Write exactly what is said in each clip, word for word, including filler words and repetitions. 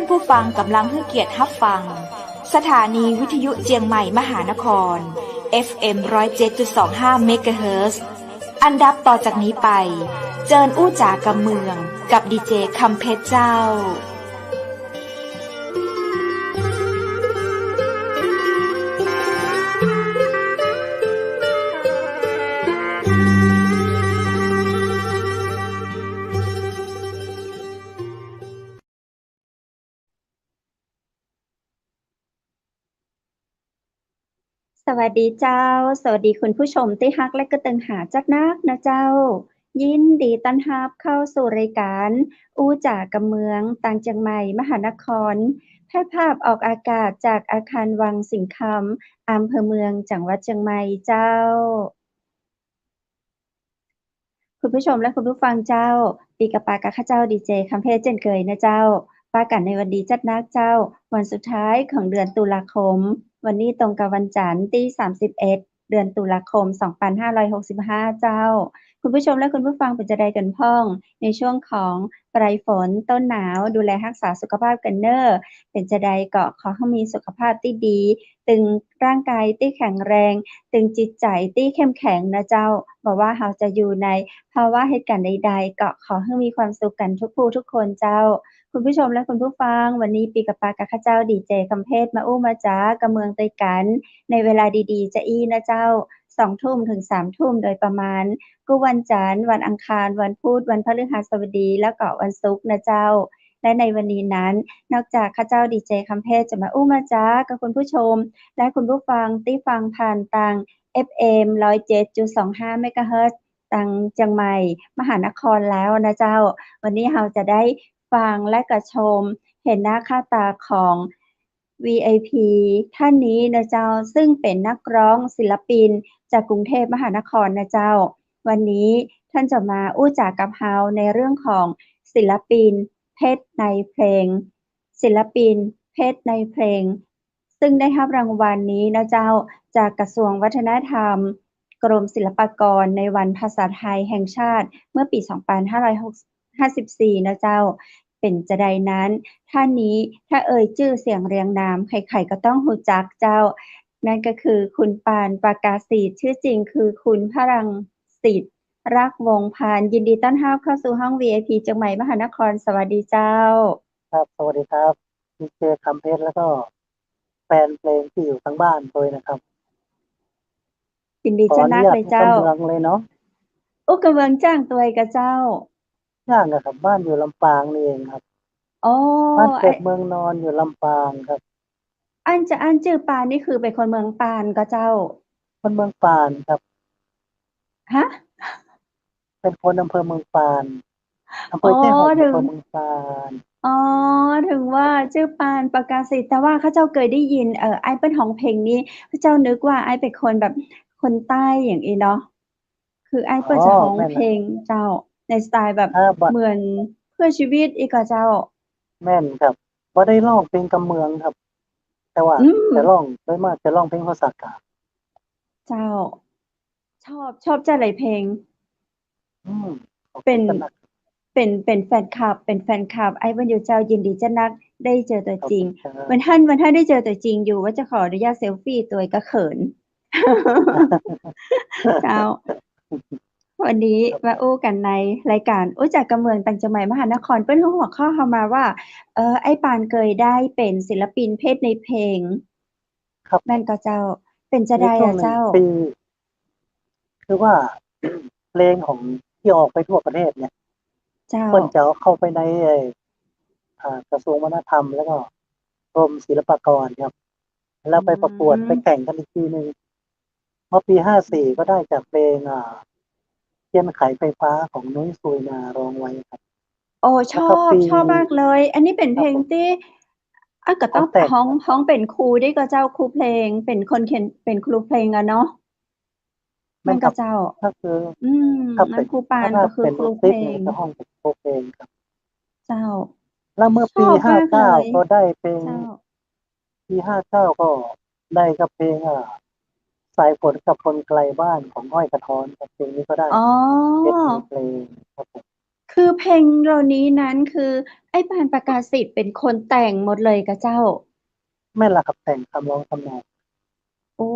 ผู้ฟังก่ำลังหื้อเกียรติฮับฟัง สถานีวิทยุเจียงใหม่มหานคร เอฟเอ็ม ร้อยเจ็ดจุดสองห้า เมกะเฮิรตซ์ อันดับต่อจากนี้ไป เจิญอู้จ๋ากำเมือง กับดีเจคำเพชรเจ้า สวัสดีเจ้า สวัสดีคุณผู้ชมตี้ฮักและก็ตึงหาจัดนักนะเจ้า ยินดีต้อนฮับเข้าสู่รายการอู้จ๋ากำเมือง ตางเจียงใหม่มหานคร แพร่ภาพออกอากาศจากอาคารวังสิงห์คำ อำเภอเมือง จังหวัดเจียงใหม่เจ้า คุณผู้ชมและคุณผู้ฟังเจ้า ปะกั๋นกับข้าเจ้าดีเจคำเพชรเจ้นเกยนะเจ้า ปะกั๋นในวันดีจัดนักเจ้า วันสุดท้ายของเดือนตุลาคม วันนี้ตรงกับวันจันทร์ตี้ สามสิบเอ็ด เดือนตุลาคม สองพันห้าร้อยหกสิบห้า เจ้า คุณผู้ชมและคุณผู้ฟังเป๋นจาใดกั๋นพ่อง ในช่วงของปลายฝนต้นหนาว ดูแลฮักษาสุขภาพกั๋นเน่อ เป๋นจาใดก็ขอหื้อมีสุขภาพตี้ดี ตึงร่างกายตี้แข็งแรง ตึงจิตใจ๋ตี้เข้มแข็งนะเจ้า บ่ว่าเฮาจะอยู่ในภาวะเหตุก๋ารณ์ใดๆ ก็ขอหื้อมีความสุขกั๋นทุกผู้ทุกคนเจ้า คุณผู้ชมและคุณผู้ฟัง วันนี้ปะกั๋นกับข้าเจ้าดีเจคำเพชรมาอู้มาจ๋ากำเมืองตวยกั๋น ในเวลาดีๆ จะอี้นะเจ้า สองทุ่มถึงสามทุ่มโดยประมาณ กู้วันจันทร์ วันอังคาร วันพุธ วันพฤหัสบดี แล้วก็วันศุกร์นะเจ้า และในวันนี้นั้น นอกจากข้าเจ้าดีเจคำเพชรจะมาอู้มาจ๋ากับคุณผู้ชม และคุณผู้ฟังตี้ฟังผ่านตาง เอฟเอ็ม ร้อยเจ็ดจุดสองห้า เมกะเฮิรตซ์ ตางเจียงใหม่มหานครแล้วนะเจ้า วันนี้เฮาจะได้ฟังและก็ชม หันหน้าค่าต๋าของ วีไอพี ท่านนี้นะเจ้า ซึ่งเป๋นนักร้องศิลปินจากกรุงเทพมหานครนะเจ้า วันนี้ท่านจะมาอู้จ๋ากับเฮาในเรื่องของศิลปินเพชรในเพลง ศิลปินเพชรในเพลง ซึ่งได้ฮับรางวัลนี้นะเจ้า จากกระทรวงวัฒนธรรม กรมศิลปากร ในวันภาษาไทยแห่งชาติ เมื่อปี๋ สองพันห้าร้อยห้าสิบสี่ นะเจ้า เป๋นจาใดนั้น ท่านนี้ถ้าเอ่ยจื้อเสียงเรียงนาม ใครๆ ก็ต้องฮู้จักเจ้า นั่นก็คือคุณปาน ปากาศิษย์ ชื่อจริงคือคุณพลังสิทธิ์ รักวงศ์พันธ์ ยินดีต้อนฮับเข้าสู่ห้องวีไอพีเจียงใหม่มหานคร สวัสดีเจ้า ครับ สวัสดีครับ ดีเจคำเพชร แล้วก็แฟนเพลงตี้อยู่ตางบ้านตวยนะครับ ยินดีจัดนักเลยเจ้า ขออนุญาตอู้กำเมืองเลยเนาะ อู้กำเมืองจ้างตวยก่อเจ้า จ้างอะครับ บ้านอยู่ลำปางนี่เองครับ อ๋อ บ้านเกิดเมืองนอนอยู่ลำปางครับ อั้นจะอั้นจื้อปานนี่คือเป๋นคนเมืองปานก่อเจ้า คนเมืองปานครับ ฮะ เป๋นคนอำเภอเมืองปาน อำเภอแจ้ห่ม อ๋อ เถิง อำเภอเมืองปาน อ๋อ เถิงว่าจื้อปาน ปากาศิษย์ แต่ว่าข้าเจ้าเกยได้ยิน เอ่อ อ้ายเปิ้นฮ้องเพลงนี้ ข้าเจ้านึกว่าอ้ายเป๋นคนแบบคนใต้อย่างอี้เนาะ คืออ้ายเปิ้นจะฮ้องเพลงเจ้า ในสไตล์แบบ อ่า บ่ เหมือนเพื่อชีวิตอี้ก่อเจ้า แม่นครับ บ่ได้ฮ้องเพลงกำเมืองครับ แต่ว่า อืม จะฮ้อง โดยมากจะฮ้องเพลงภาษากลาง เจ้า ชอบ ชอบจะใดเพลง อืม ขอบคุณ เป๋น ครับ เป๋น เป๋นแฟนคลับ เป๋นแฟนคลับอ้ายเปิ้นอยู่เจ้า ยินดีจัดนัก ได้เจอตั๋วจริง ขอบคุณครับ วันหั้น วันหั้นได้เจอตั๋วจริงอยู่ ว่าจะขออนุญาตเซลฟี่ตวยก็เขิน เจ้า วันนี้ ครับ มาอู้กั๋นในรายการอู้จ๋ากำเมืองตางเจียงใหม่มหานคร เปิ้นฮู้หัวข้อเฮามาว่า เอ่อ อ้ายปานเกยได้เป๋นศิลปินเพชรในเพลง ครับ แม่นก่อเจ้า เป๋นจาใดอะเจ้า คือว่า เพลงของตี้ออกไปทั่วประเทศเนี่ย เจ้า เปิ้นจะเอาเข้าไปใน เอ่อ อ่า กระทรวงวัฒนธรรม แล้วก็กรมศิลปากรครับ แล้วไปประกวด อืม ไปแข่งกั๋นอีกทีนึง เมื่อปี๋ ห้าสี่ ก็ได้จากเพลง อ่า เทียนไขไฟฟ้าของนุ้ยสุรินาร้องไว้ครับ โอ้ ชอบ แล้วก็ปี๋ ชอบมากเลย อันนี้เป๋นเพลง ครับผม ตี้ อ่ะ ก็ต้องฮ้อง ฮ้องเป๋นครูด้วยก่อเจ้า ครูเพลง เป๋นคนเขียน เป๋นครูเพลงอะเนาะ แม่นครับ แม่นก่อเจ้า ก็คือ อืม ครับ แม่นครูปาน ก็คือครูเพลง เป๋นลูกศิษย์เนี่ย จะฮ้องเป๋นครูเพลงครับ เจ้า แล้วเมื่อปี๋ ชอบมากเลย ห้าเก้า ก็ได้เพลง เจ้า ปี๋ ห้าเก้า ก็ได้กับเพลง อ่า สายฝนกับคนไกลบ้านของอ้อยกระท้อนครับ เพลงนี้ก็ได้ อ๋อ เพชรในเพลงครับผม เค คือเพลงเหล่านี้นั้นคือไอ้ปานประกาศิษย์เป็นคนแต่งหมดเลยก่ะเจ้า แม่นละครับ แต่งคำร้องทำนอง โอ้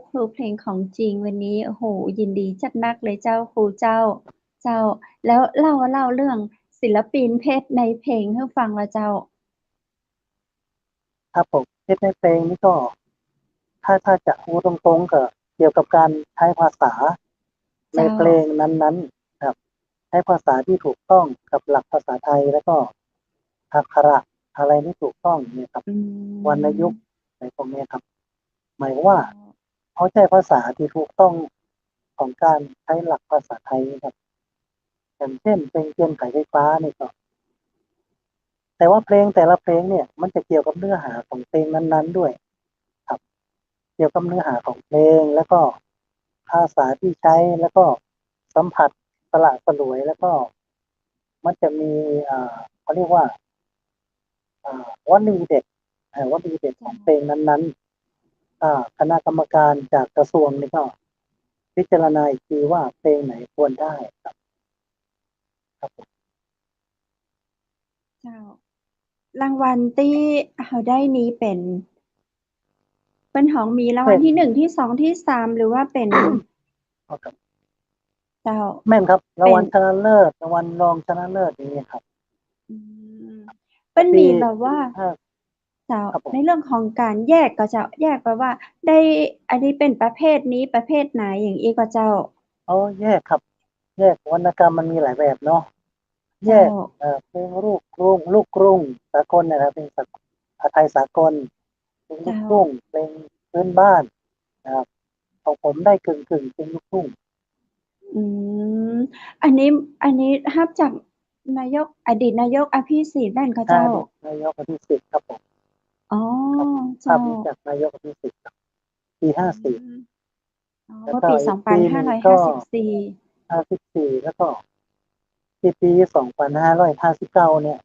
ครูเพลงของจริงวันนี้ โอ้โห ยินดีจัดนักเลยเจ้า ครูเจ้า เจ้า แล้วเล่า เล่าเรื่องศิลปินเพชรในเพลงหื้อฟังละเจ้า ครับผม เพชรในเพลงนี่ก็ ถ้า ถ้าจะอู้ตรงๆ ก็เกี่ยวกับการใช้ภาษาใน เจ้า เพลงนั้นๆ ครับ ใช้ภาษาที่ถูกต้องกับหลักภาษาไทย แล้วก็อักขระอะไรที่ถูกต้องเนี่ยครับ อืม วรรณยุกต์อะไรพวกเนี้ยครับ หมายความว่า เจ้า เขาใช้ภาษาที่ถูกต้องของการใช้หลักภาษาไทยครับ อย่างเช่น เพลงเจียนไขไฟฟ้านี่ก็ แต่ว่าเพลงแต่ละเพลงเนี่ย มันจะเกี่ยวกับเนื้อหาของเพลงนั้นๆ ด้วยครับ เกี่ยวกับเนื้อหาของเพลง แล้วก็ภาษาที่ใช้ แล้วก็สัมผัสสละสลวย แล้วก็มันจะมี อ่า เขาเรียกว่า อ่า วลีเด็ด อ่า วลีเด็ดของเพลงนั้นๆ อ่า คณะกรรมการจากกระทรวงนี่ก็พิจารณาอีกทีว่าเพลงไหนควรได้ครับ ครับผม เจ้า รางวัลตี้เฮาได้นี้เป๋น เปิ้นฮ้องมีรางวัลตี้หนึ่ง ตี้สอง ตี้สาม หรือว่าเป๋น อ๋อครับ เจ้า แม่นครับ รางวัลชนะเลิศ รางวัลรองชนะเลิศอย่างนี้ครับ อืม เปิ้นมีแบบว่า เจ้า ครับผม ในเรื่องของการแยกก่อเจ้า แยกแบบว่าได้ อันนี้เป๋นประเภทนี้ประเภทไหนอย่างอี้ก่อเจ้า อ๋อ แยกครับ แยก วรรณกรรมมันมีหลายแบบเนาะ แยก เจ้า เอ่อ เพลงลูกกรุง ลูกกรุงสากลนะครับ เพลงสาก- อ่า ไทยสากล เพลงลูกทุ่ง เจ้า เพลงพื้นบ้านนะครับ ของผมได้กึ่งๆ เพลงลูกทุ่ง อืม อันนี้ อันนี้ฮับจากนายก อดีตนายกอภิสิทธิ์แม่นก่อเจ้า อดีตนายกอภิสิทธิ์ครับผม อ๋อ ครับ เจ้า ฮับจากนายกอภิสิทธิ์ครับ ปี อืม ห้าสิบ อ๋อ แล้วก็ เมื่อปี๋ อีกปี๋หนึ่งก็ สองพันห้าร้อยห้าสิบสี่ ห้าสิบสี่ แล้วก็ที่ปี๋ สองพันห้าร้อยห้าสิบเก้า เนี่ย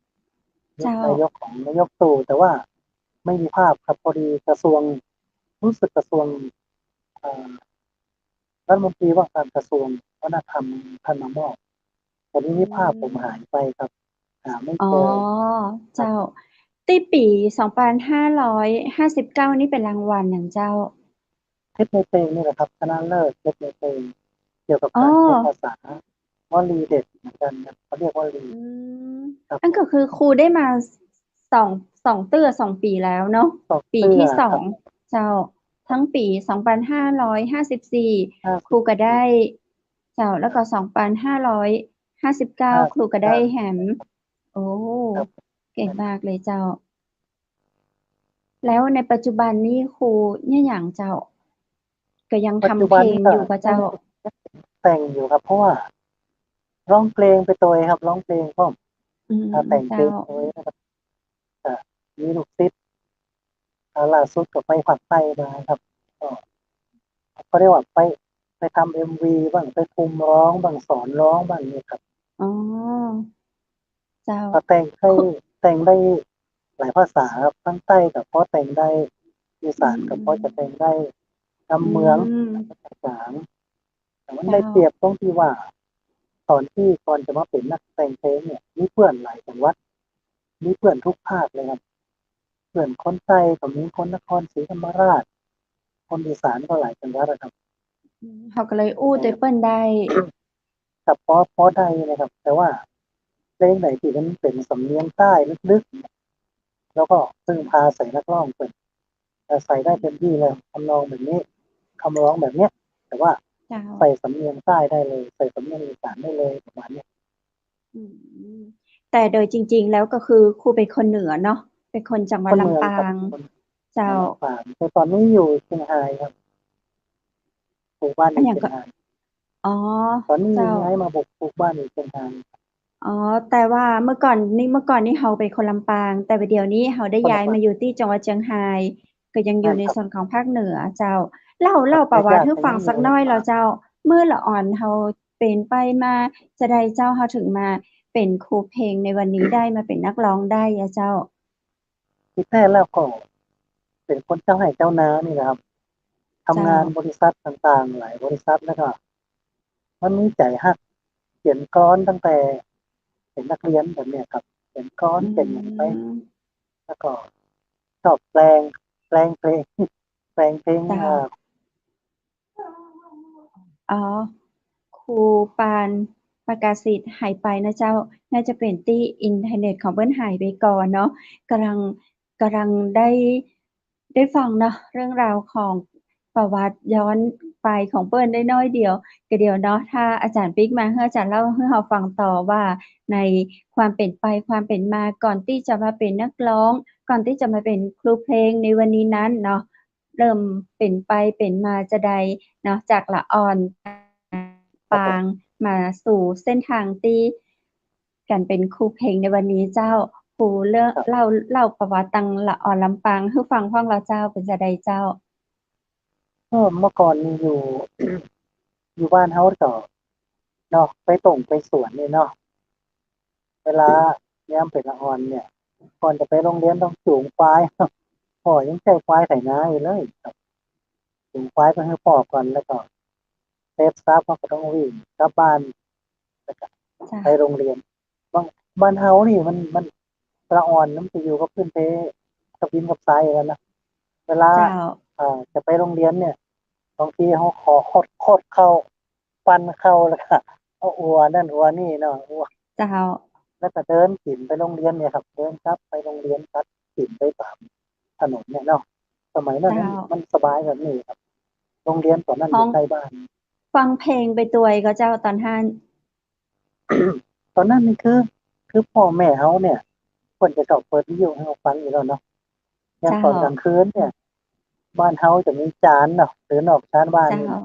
เจ้า นายกของนายกตู่ แต่ว่าไม่มีภาพครับ พอดีกระทรวง รู้สึกกระทรวง เอ่อ รัฐมนตรีว่าการกระทรวงวัฒนธรรมท่านมามอบ ตอนนี้ภาพผมหายไปครับ หาไม่เจอ อ๋อ ครับ เจ้า ตี้ปี๋ สองพันห้าร้อยห้าสิบเก้า นี่เป๋นรางวัลหยังเจ้า เพชรในเพลงนี่แหละครับ ชนะเลิศเพชรในเพลง เกี่ยวกับการใช้ภาษา วลีเด็ดเหมือนกันครับ เขาเรียกวลี อืม ครับ อันก็คือครูได้มาสอง สองเตื้อ สองปี๋แล้วเนาะ สองเตื้อ ปี๋ตี้สอง ครับ เจ้า ทั้งปี๋ สองพันห้าร้อยห้าสิบสี่ ห้าสิบ ครูก็ได้ เจ้า แล้วก็ สองพันห้าร้อยห้าสิบเก้า ครับ ครูก็ได้แหม โอ้ ครับ เก่งมากเลยเจ้า แล้วในปัจจุบันนี้ครูเยียะหยังเจ้า ก็ยังทำเพลงอยู่ก่อเจ้า ปัจจุบันนี้ก็แต่งอยู่ครับ เพราะว่าร้องเพลงไปตวยครับ ร้องเพลงก็ อืม อ่า แต่งเพลง เจ้า ตวยนะครับ อ่า มีลูกศิษย์ อ่า ล่าสุดก็ไปภาคใต้มาครับ ก็ เขาเรียกว่าไป ไปทำเอ็มวีบ้าง ไปคุมร้องบ้าง สอนร้องบ้างนี่ครับ อ๋อ เจ้า ก็แต่งได้ แต่งได้หลายภาษาครับ ทั้งใต้ก็พอแต่งได้ อีสานก็พอจะแต่งได้ กำเมือง อืม ต่างๆ แต่มันได้เปรียบตรงตี้ว่า ตอนตี้ก่อนจะมาเป๋นนักแต่งเพลงเนี่ย มีเปื้อนหลายจังหวัด มีเปื้อนทุกภาคเลยครับ เปื้อนคนใต้ก็มี คนนครศรีธรรมราช คนอีสานก็หลายจังหวัดอะครับ อืม เฮาก็เลยอู้ตวยเปิ้นได้ ครับ พอ พอได้นะครับ แต่ว่าเพลงไหนตี้มันเป๋นสำเนียงใต้ลึกๆ เนี่ย แล้วก็พึ่งพาใส่นักร้องเปิ้น จะใส่ได้เต็มตี้เลย ทำนองแบบนี้ คำร้องแบบเนี้ย แต่ว่า เจ้า ใส่สำเนียงใต้ได้เลย ใส่สำเนียงอีสานได้เลย ประมาณเนี้ย อืม แต่โดยจริงๆ แล้วก็คือครูเป็นคนเหนือเนาะ เป็นคนจังหวัดลำปาง คนเหนือครับ คน เจ้า ลำปาง แต่ตอนนี้อยู่เชียงรายครับ ปลูกบ้านอยู่เชียงราย อ๋อ ตอนนี้ย้ายมาปลูก ปลูกบ้านอยู่เชียงราย อ๋อ แต่ว่าเมื่อก่อนนี่ เมื่อก่อนนี่เฮาเป็นคนลำปาง แต่ว่าเดี๋ยวนี้เฮาได้ย้ายมาอยู่ตี้จังหวัดเชียงราย ก็ยังอยู่ในส่วนของภาคเหนือเจ้า เล่า เล่าประวัติหื้อฟังสักหน้อยเล่าเจ้า เมื่อละอ่อนเฮาเป๋นไปมาจาใดเจ้า เฮาถึงมาเป๋นครูเพลงในวันนี้ได้ มาเป๋นนักร้องได้อะเจ้า ที่แท้แล้วก็เป็นคนเจ้าไฮ่เจ้านานี่แหละครับ ทำงานบริษัทต่างๆ หลายบริษัท แล้วก็มันมีใจ๋ฮักเขียนกลอนตั้งแต่ เป๋นนักเฮียนแบบเนี้ยครับ เขียนกลอน อืม เขียนหยังไป แล้วก็ชอบแปลง แปลงเพลง แปลงเพลง เจ้า อ่า อ๋อ ครูปานประกาศิษย์หายไปนะเจ้า น่าจะเป๋นตี้อินเทอร์เน็ตของเปิ้นหายไปก่อนเนาะ ก่ำลัง ก่ำลังได้ ได้ฟังเนาะ เรื่องราวของประวัติย้อนไปของเปิ้นได้น้อยเดียว ก็เดี๋ยวเนาะ ถ้าอาจ๋ารย์ปิ๊กมา หื้ออาจ๋ารย์เล่าหื้อเฮาฟังต่อว่าในความเป๋นไป ความเป๋นมา ก่อนตี้จะมาเป๋นนักฮ้อง ก่อนตี้จะมาเป๋นครูเพลงในวันนี้นั้นเนาะ เริ่มเป๋นไปเป๋นมาจาใดเนาะ จากละอ่อน ครับผม ปางมาสู่เส้นทางตี้ก๋านเป๋นครูเพลงในวันนี้เจ้า ครูเล่า ครับ เล่า เล่าประวัติตังละอ่อนลำปางหื้อฟังพ่องเน่อเจ้า เป๋นจาใดเจ้า ก็เมื่อก่อนนี่อยู่ อยู่บ้านเฮาก็เนาะ ไปต้งไปสวนนี่เนาะ เวลายามเป๋นละอ่อนเนี่ย ก่อนจะไปโฮงเฮียนต้องจูงควาย พ่อยังใจ๊ควายไถนาอยู่เลยครับ จูงควายไปหื้อพ่อก่อน แล้วก็เสร็จสับเฮาก็ต้องวิ่งกลับบ้าน แล้วก็ เจ้า ไปโฮงเฮียน บ้าน บ้านเฮานี่มัน มัน ละอ่อนมันจะอยู่กับพื้นเพกับดินกับทรายแล้วนะ เวลา เจ้า เอ่อ จะไปโฮงเฮียนเนี่ย บางทีเฮาขอขด ขดเข้า ฟันเข้า แล้วก็เอาอัวนั่นอัวนี่เนาะ อัว เจ้า แล้วก็เดินขึ้นไปโฮงเฮียนเนี่ยครับ เดินกลับไปโฮงเฮียน ตัดขึ้นไปต๋ามถนนเนี่ยเนาะ สมัยนั้นมัน เจ้า มันสบายแบบนี้ครับ โฮงเฮียนต๋อนนั้น ฮ้อง อยู่ใก้บ้าน ฟังเพลงไปตวยก่อเจ้าต๋อนหั้น ต๋อนนั้นนี่คือ คือพ่อแม่เฮาเนี่ย เปิ้นจะต้องเปิดวิทยุหื้อเฮาฟังอยู่แล้วเนาะ อย่าง เจ้า ต๋อนก๋างคืนเนี่ย บ้านเฮาจะมีจานเนาะ หรือนอกจานบ้านนี่ เจ้า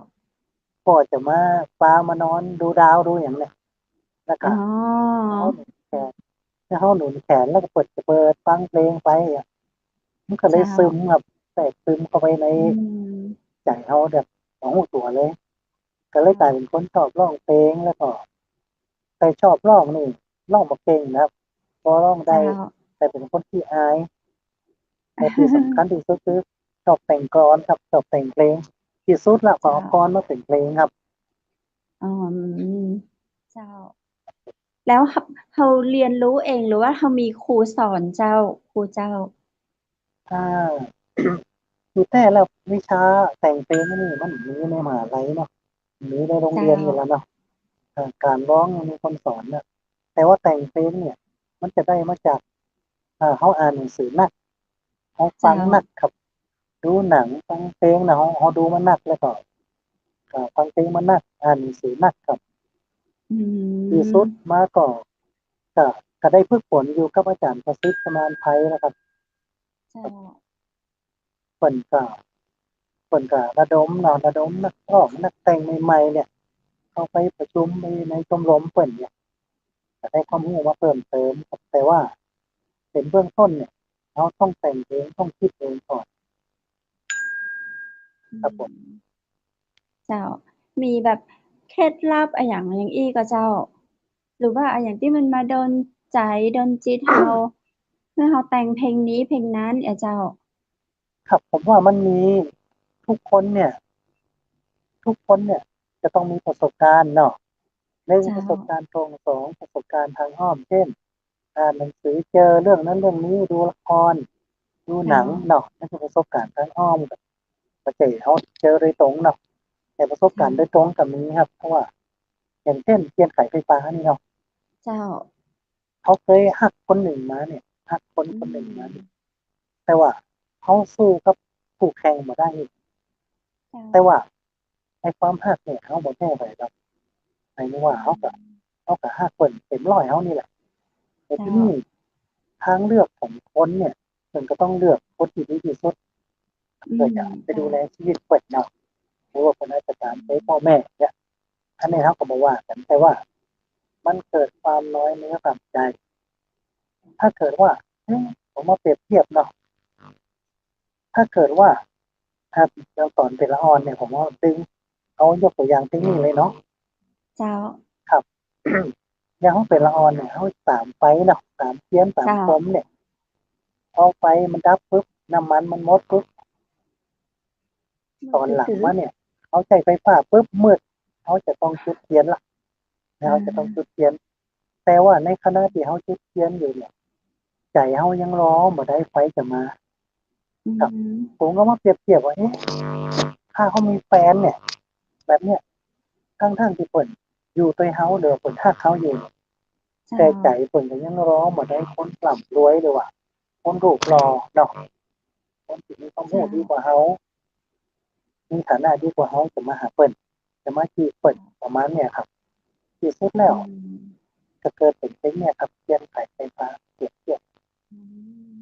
ก็จะมาปามานอนดูดาวดูหยังเนี่ย แล้วก็ อ๋อ เฮาหนุนแขน แล้วเฮาหนุนแขน แล้วก็เปิ้นจะเปิดฟังเพลงไปอะ มันก็เลย เจ้า ซึมครับ แทรกซึมเข้าไปใน อืม ใจ๋เฮาแบบบ่ฮู้ตั๋วเลย ก็เลย เจ้า ก๋ายเป๋นคนชอบฮ้องเพลง แล้วก็ แต่ชอบฮ้องนี่ ฮ้องบ่เก่งนะครับ พอฮ้องได้ เจ้า แต่เป๋นคนขี้อาย แต่ตี้สำคัญตี้สุดคือชอบแต่งกลอนครับ ชอบแต่งเพลง ตี้สุดละ ก็เอากลอนมาเป๋นเพลงครับ อ๋อ อืม เจ้า แล้วเฮา เฮาเฮียนฮู้เองหรือว่าเฮามีครูสอนเจ้า ครูเจ้า อ่า ตี้แต๊แล้ววิชาแต่งเพลงนี่มันมีในมหาลัยเนาะ มีในโฮงเฮียน เจ้า อยู่แล้วเนาะ อ่า ก๋านฮ้องมีคนสอนนะ แต่ว่าแต่งเพลงเนี่ย มันจะได้มาจาก อ่า เฮาอ่านหนังสือนัก เฮาฟัง เจ้า นักครับ ดูหนังฟังเพลงนะ เฮา เฮาดูมานัก แล้วก็ อ่า ฟังเพลงมานัก อ่านหนังสือนักครับ อืม ตี้สุดมาก็ ก็ ก็ได้ฝึกฝนอยู่กับอาจ๋ารย์ประสิทธิ์ สมานไพรนะครับ เจ้า เปิ้นก็ เปิ้นก็ระดมเนาะ ระดมนักฮ้องนักแต่งใหม่ๆ เนี่ย เข้าไปประชุมใน ในชมรมเปิ้นเนี่ย ก็ได้ความฮู้มาเพิ่มเติมครับ แต่ว่าเป๋นเบื้องต้นเนี่ย เฮาต้องแต่งเอง ต้องกึ๊ดเองก่อน ครับผม อืม เจ้า มีแบบเคล็ดลับอะหยัง อะหยังอี้ก่อเจ้า หรือว่าอะหยังตี้มันมาดลใจ๋ดลจิตเฮา หื้อเฮาแต่งเพลงนี้เพลงนั้นอะเจ้า ครับ ผมว่ามันมี ทุกคนเนี่ย ทุกคนเนี่ยจะต้องมีประสบการณ์เนาะ หนึ่ง เจ้า ประสบการณ์ตรง สอง ประสบการณ์ตางอ้อม เจ้น อ่านหนังสือ เจอเรื่องนั้นเรื่องนี้ ดูละคร ดูหนัง เจ้า เนาะ นั่นคือประสบการณ์ตางอ้อม บ่ใจ้เฮาเจอโดยตรงเนาะ แต่ประสบการณ์ เจ้า โดยตรงก็มีครับ เพราะว่า อย่างเจ้น เจียนไขไฟฟ้านี่เนาะ เจ้า เฮาเกยฮักคนนึ่งมาเนี่ย ฮักคน อืม คนนึ่งมาเนี่ย แต่ว่าเฮาสู้กับคู่แข่งบ่ได้ เจ้า แต่ว่าไอ้ความฮักเนี่ย เฮาบ่แพ้ไผดอก หมายถึงว่าเฮาก็ อืม เฮาก็ฮักเปิ้นเต็มร้อยเฮานี่แหละ แต่ เจ้า ทีนี้ทางเลือกของคนเนี่ย เปิ้นก็ต้องเลือกคนตี้ดีตี้สุด อืม เพื่อจะไปดูแล เจ้า ชีวิตเปิ้นเนาะ หรือว่าเปิ้นอาจจะตามใจ๋ อืม พ่อแม่เนี่ย อันนี้เฮาก็บ่ว่ากั๋น แต่ว่ามันเกิดความน้อยเนื้อต่ำใจ๋ ถ้าเกิดว่า เอ๊ะ ผมมาเปรียบเทียบเนาะ ถ้าเกิดว่า อ่ะ อย่างต๋อนเป๋นละอ่อนเนี่ย ผมว่าดึง เอายกตั๋วอย่างตี้นี่เลยเนาะ เจ้า ครับ อย่างเฮาเป๋นละอ่อนเนี่ย เฮาต๋ามไฟเนาะ ต๋ามเตียน ต๋าม เจ้า โคมเนี่ย พอไฟมันดับปุ๊บ น้ำมันมันหมดปุ๊บ ต๋อนหลังมาเนี่ย เฮาใจ๊ไฟฟ้าปุ๊บ มืด เฮาจะต้องจุดเตียนละ เฮาจะต้องจุดเตียน แต่ว่าในขณะตี้เฮาจุดเตียนอยู่เนี่ย ใจ๋เฮายังรอบ่ได้ไฟจะมา ครับ อืม ผมก็มาเปรียบเทียบว่า เอ๊ะ ถ้าเฮามีแฟนเนี่ย แบบเนี้ย ทั้งๆ ตี้เปิ้นอยู่ตวยเฮา หรือว่าเปิ้นฮักเฮาอยู่ เจ้า แต่ใจ๋เปิ้นก็ยังรอบ่ได้คนร่ำรวย หรือว่าคนรูปหล่อเนาะ คนตี้มีความรู้ เจ้า ดีกว่าเฮา มีฐานะดีกว่าเฮาจะมาหาเปิ้น จะมาจีบเปิ้น ประมาณเนี้ยครับ ตี้สุดแล้ว อืม ก็เกิดเป๋นเพลงเนี่ยครับ เตียนขายไฟฟ้า เปรียบเทียบ อืม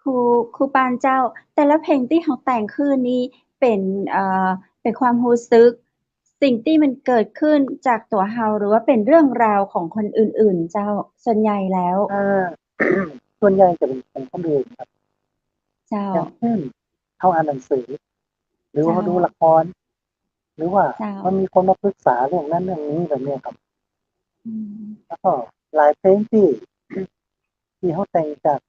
ครู ครูปานเจ้า แต่ละเพลงตี้เฮาแต่งขึ้นนี่เป๋น เอ่อ เป๋นความฮู้สึก สิ่งตี้มันเกิดขึ้นจากตั๋วเฮา หรือว่าเป๋นเรื่องราวของคนอื่นๆ เจ้า ส่วนใหญ่แล้ว อ่า ส่วนใหญ่จะเป๋นของคนอื่นครับ เจ้า อย่างเช่น เฮาอ่านหนังสือ หรือว่า เจ้า เฮาดูละคร หรือว่า เจ้า มันมีคนมาปรึกษาเรื่องนั้นเรื่องนี้แบบเนี้ยครับ อืม แล้วก็หลายเพลงตี้ ตี้เฮาแต่งจาก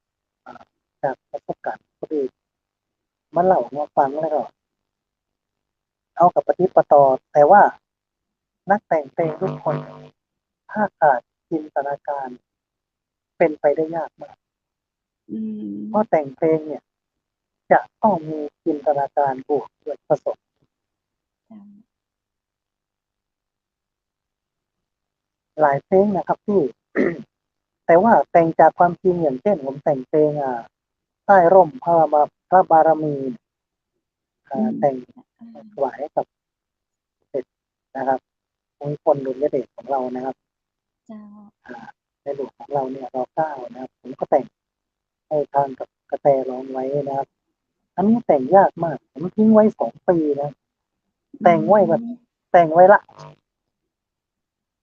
อ่า จากประสบการณ์คนอื่นมาเล่ามาฟัง แล้วก็เอากลับปะติดปะต่อ แต่ว่านักแต่งเพลงทุกคน ถ้าขาดจินตนาการ เป๋นไปได้ยากมาก อืม เพราะแต่งเพลงเนี่ย จะต้องมีจินตนาการบวกด้วยผสม เจ้า หลายเพลงนะครับตี้ แต่ว่าแต่งจากความจริง อย่างเช่น ผมแต่งเพลง อ่า ใต้ร่มพระบา พระบารมี อ่า อืม แต่ง อ่า ถวายให้กับสมเด็จนะครับ ภูมิพลอดุลยเดชของเรานะครับ เจ้า อ่า ในหลวงของเราเนี่ย ร.เก้า นะครับ ผมก็แต่งให้ทางกับกระแตร้องไว้นะครับ อันนี้แต่งยากมาก ผมทิ้งไว้สองปีนะ แต่งไว้แบบ อืม แต่งไว้ละ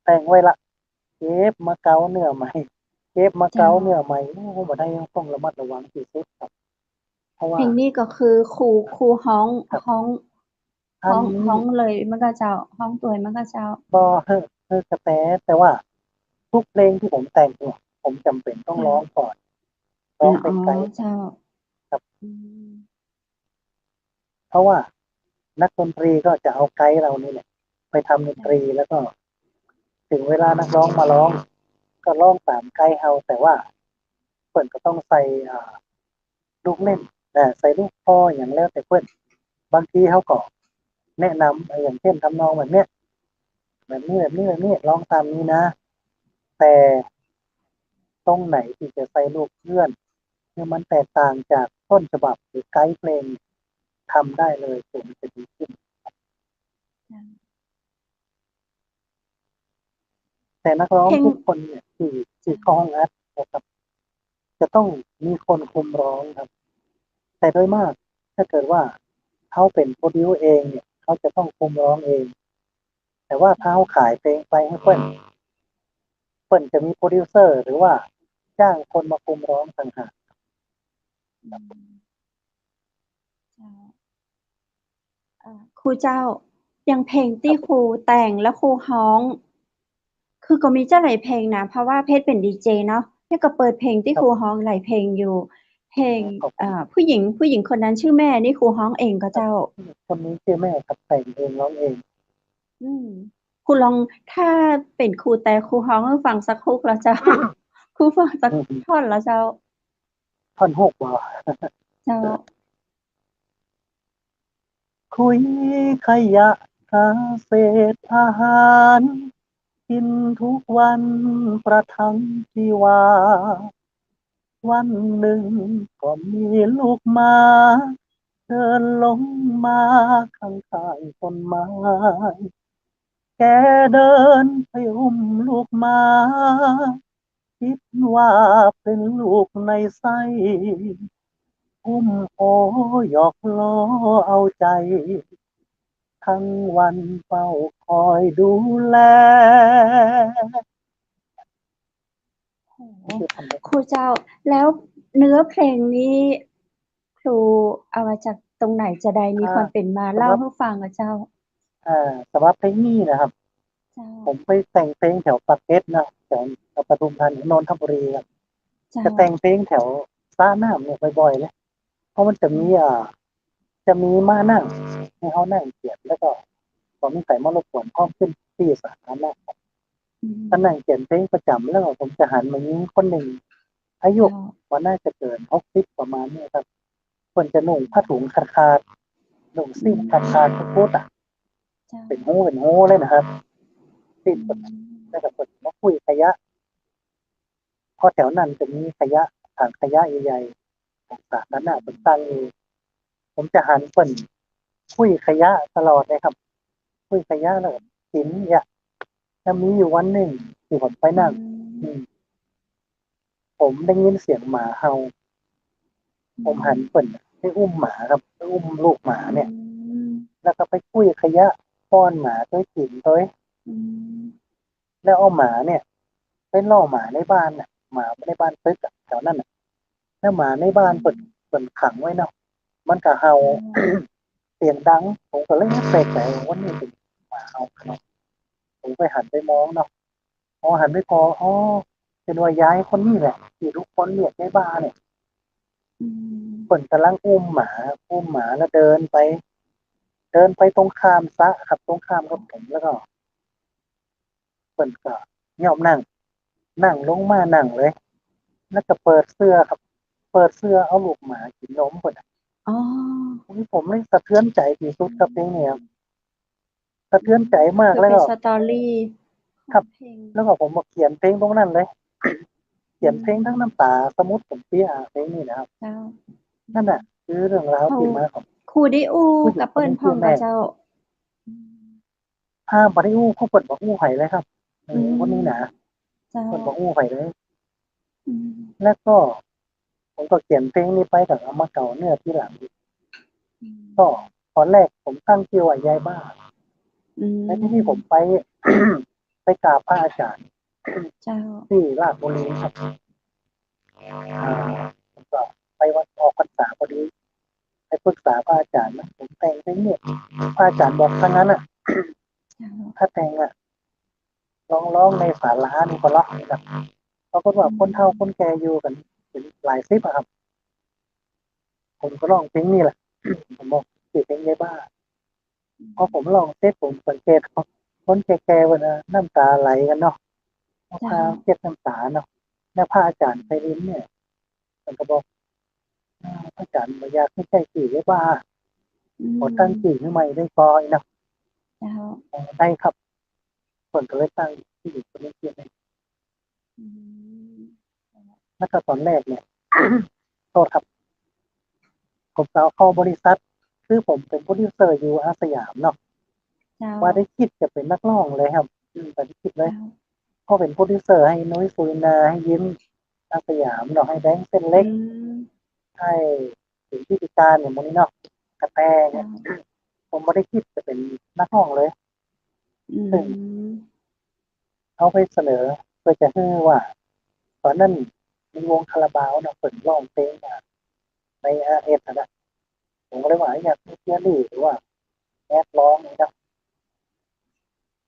แต่งไว้ละ เก็บมาเก๊าเนื้อใหม่ เก็บมาเก๊า เจ้า เนื้อใหม่ โอ้ บ่ได้ ต้องระมัดระวังตี้สุดครับ เพราะว่า เพลงนี้ก็คือครู ครูฮ้อง ครับ ฮ้อง อัน ฮ้อง ฮ้องเลย มันก็เจ้า ฮ้องตวย มันก็เจ้า บ่ เฮ้อ เฮ้อกระแต แต่ว่าทุกเพลงตี้ผมแต่งเนี่ย ผมจ๋ำเป๋นต้อง เจ้า ร้องก่อน ร้องไปไกล อ๋อ เจ้า ครับ อืม เพราะว่านักดนตรีก็จะเอาไกด์เรานี่แหละไปทำดนตรี แล้วก็ถึงเวลานักร้องมาร้อง ก็ร้องต๋ามไกด์เฮา แต่ว่าเปิ้นก็ต้องใส่ อ่า ลูกเล่น อ่า ใส่ลูกคออย่างแล้วแต่เปิ้น บางทีเฮาก็แนะนำ อย่างเช่นทำนองแบบเนี้ย แบบนี้ แบบนี้ แบบนี้ ร้องต๋ามนี้นะ แต่ตรงไหนตี้จะใส่ลูกเอื้อน หื้อมันแตกต่างจากต้นฉบับหรือไกด์เพลง ทำได้เลย เสียงมันจะดีขึ้น แต่นักร้อง เพลง ทุกคนเนี่ย ตี้ ตี้เข้าห้องอัดนะครับ จะต้องมีคนคุมร้องครับ แต่โดยมากถ้าเกิดว่าเขาเป๋นโปรดิวเองเนี่ย เขาจะต้องคุมร้องเอง แต่ว่าถ้าเขาขายเพลงไปหื้อเปิ้น เปิ้นจะมีโปรดิวเซอร์ หรือว่าจ้างคนมาคุมร้องต่างหาก อืม เจ้า เอ่อ ครูเจ้า อย่างเพลงตี้ ครับ ครูแต่งแล้วครูฮ้อง คือก็มีเจ้าหลายเพลงนะ เพราะว่าเพชรเป๋นดีเจเนาะ เพชรก็เปิดเพลงตี้ ครับ ครูฮ้องหลายเพลงอยู่ เพลง ครับ เอ่อ ผู้หญิง ผู้หญิงคนนั้นชื่อแม่ นี่ครูฮ้องเองก็เจ้า ครับ คนนี้ชื่อแม่ครับ แต่งเองร้องเอง อืม ครูลอง ถ้าเป๋นครูแต่ครูฮ้องหื้อฟังสักฮุกละเจ้า ครูฟังสัก อืม ท่อนละเจ้า ท่อนฮุกบ่ เจ้า คุยขยะกาเศษอาหาร กินทุกวันประทังชีวา วันหนึ่งก็มีลูกหมา เดินลงมาข้างๆต้นไม้ แกเดินไปอุ้มลูกหมา คิดว่าเป๋นลูกในไส้ อุ้มโอหยอกล้อเอาใจ ทั้งวันเฝ้าคอยดูแล โอ้โห ครูเจ้า แล้วเนื้อเพลงนี้ ครูเอามาจากตรงไหนจะได้มี อ่า ความเป๋นมา สำหรับ เล่าหื้อฟังอะเจ้า อ่า สำหรับเพลงนี้นะครับ เจ้า ผมไปแต่งเพลงแถวปากเกร็ดนะ แถวปทุมธานี นนทบุรีครับ เจ้า จะแต่งเพลงแถวสระน้ำเนี่ยบ่อยๆเลย เพราะมันจะมี อืม อ่า จะมีม้านั่ง หื้อเฮานั่งเกียรติ แล้วก็บ่มีใผมารบกวน พร้อมขึ้นตี้สาธารณะครับ อืม ก็นั่งเขียนเพลงประจ๋ำ แล้วผมจะหันมาญิงคนนึ่ง อายุ เจ้า บ่น่าจะเกินหกสิบประมาณนี้ครับ เปิ้นจะนุ่งผ้าถุงขาดๆ นุ่งสิ้น อืม ขาดๆ กุดๆ อะ เจ้า เป๋นฮู้เป๋นฮู้เลยนะครับ สิ้น อืม แล้วก็เปิ้นมาคุ้ยขยะ เพราะแถวนั้นจะมีขยะ ถังขยะใหญ่ๆ ของสาธารณะเปิ้นตั้งอยู่ ผมจะหันเปิ้นคุ้ยขยะตลอดเลยครับ คุ้ยขยะแล้วก็กิ๋นเนี่ย แล้วมีอยู่วันนึ่งตี้ผมไปนั่ง อืม อืม ผมได้ยินเสียงหมาเห่า อืม ผมหันเปิ้นไปอุ้มหมาครับ ไปอุ้มลูกหมาเนี่ย อืม แล้วก็ไปคุ้ยขยะป้อนหมาตวยกิ๋นตวย อืม แล้วเอาหมาเนี่ย ไปล่อหมาในบ้านน่ะ หมาในบ้านตึกอะ แถวนั้นน่ะ แล้วหมาในบ้านเปิ้น อืม เปิ้นขังไว้เนาะ มันก็เห่า อืม เสียงดัง ผมก็เลยแปลกใจ๋ว่า "วันนี้เป๋นหมาเห่า" ผมไปหันไปมองเนาะ พอหันไปผ่อ อ๋อ เป๋นว่ายายคนนี้แหละ ตี้ทุกคนเรียกยายบ้าเนี่ย อืม เปิ้นก่ำลังอุ้มหมา อุ้มหมาแล้วเดินไป เดินไปตรงข้ามสระครับ ตรงข้ามกับผม แล้วก็ เปิ้นก็ยอมนั่ง นั่งลงมานั่งเลย แล้วก็เปิดเสื้อครับ เปิดเสื้อเอาลูกหมากิ๋นนมเปิ้นอะ อ๋อ อุ๊ย ผมนี่สะเทือนใจ๋ตี้สุดครับ อืม เพลงนี้ครับ สะเทือนใจ๋มาก แล้วก็ มันเป๋นสตอรี่ ครับ ของเพลง แล้วก็ผมก็เขียนเพลงตรงนั้นเลย เขียนเพลง อืม ทั้งน้ำต๋า สมมุติผมเปียะเพลงนี้นะครับ เจ้า นั่นน่ะ คือเรื่องราวตี้มาของ ครูได้อู้กับเปิ้นพ่องก่อเจ้า อืม อ่า บ่ได้อู้ เพราะเปิ้นบ่อู้ใผเลยครับ เออ อืม คนนี้นะ เจ้า เปิ้นบ่อู้ใผเลย อืม แล้วก็ ผมก็เขียนเพลงนี้ไป ก็เอามาเก่าเนื้อทีหลัง อืม ก็ตอนแรกผมตั้งจื้อว่ายายบ้า อืม แล้วทีนี้ผมไป ไปกราบพระอาจ๋ารย์ เจ้า ตี้ราชบุรีครับ อ่า ผมก็ไปวันออกพรรษาพอดี ไปปรึกษาพระอาจ๋ารย์นะ ผมแต่งเพลงเนี่ย พระอาจ๋ารย์บอก "ถ้างั้นน่ะ เจ้า ถ้าแต่งอะ ลองร้องในศาลานี่ก่อนเนาะ" ปรากฏว่า อืม คนเฒ่าคนแก่อยู่กั๋นเป๋นหลายสิบอะครับ ผมก็ร้องเพลงนี้แหละ ผมบอก "จื้อเพลงยายบ้า" อืม พอผมร้องเสร็จ ผมสังเกต คนแก่ๆ เปิ้นน่ะ น้ำต๋าไหลกั๋นเนาะ เจ้า พาเช็ดน้ำต๋าเนาะ แล้วพระอาจ๋ารย์ไพรินทร์เนี่ย เปิ้นก็บอก "อ่า อาจ๋ารย์บ่อยากหื้อใจ๊จื้อยายบ้า อืม ขอตั้งจื้อหื้อใหม่ได้ก่อ" เนาะ เจ้า "อ๋อ ได้ครับ" เปิ้นก็เลยตั้งจื้อคนนี้จื้อนี้ อืม แล้วก็ตอนแรกเนี่ย โทษครับ ผมก็เอาเข้าบริษัท คือผมเป๋นโปรดิวเซอร์อยู่อาสยามเนาะ เจ้า บ่ได้กึ๊ดจะเป๋นนักร้องเลยครับ อืม บ่ได้กึ๊ดเลย เจ้า ก็เป๋นโปรดิวเซอร์หื้อนุ้ยสุรินา หื้อยิ้มอาสยามเนาะ หื้อแบงค์เส้นเล็ก อืม หื้อเป๋นพิธีกรอย่างหมู่นี้เนาะ กระแตเนี่ย เจ้า ผมบ่ได้กึ๊ดจะเป๋นนักร้องเลย อืม ซึ่ง เอาไปเสนอเปื้อจะหื้อว่า ตอนนั้นมีวงคาราบาวเนาะ เปิ้นร้องเพลง อ่า ใน อาร์เอส อะนะ ผมก็เลยว่าอยากหื้อเจียรี่หรือว่าแอดร้องนี่เนาะ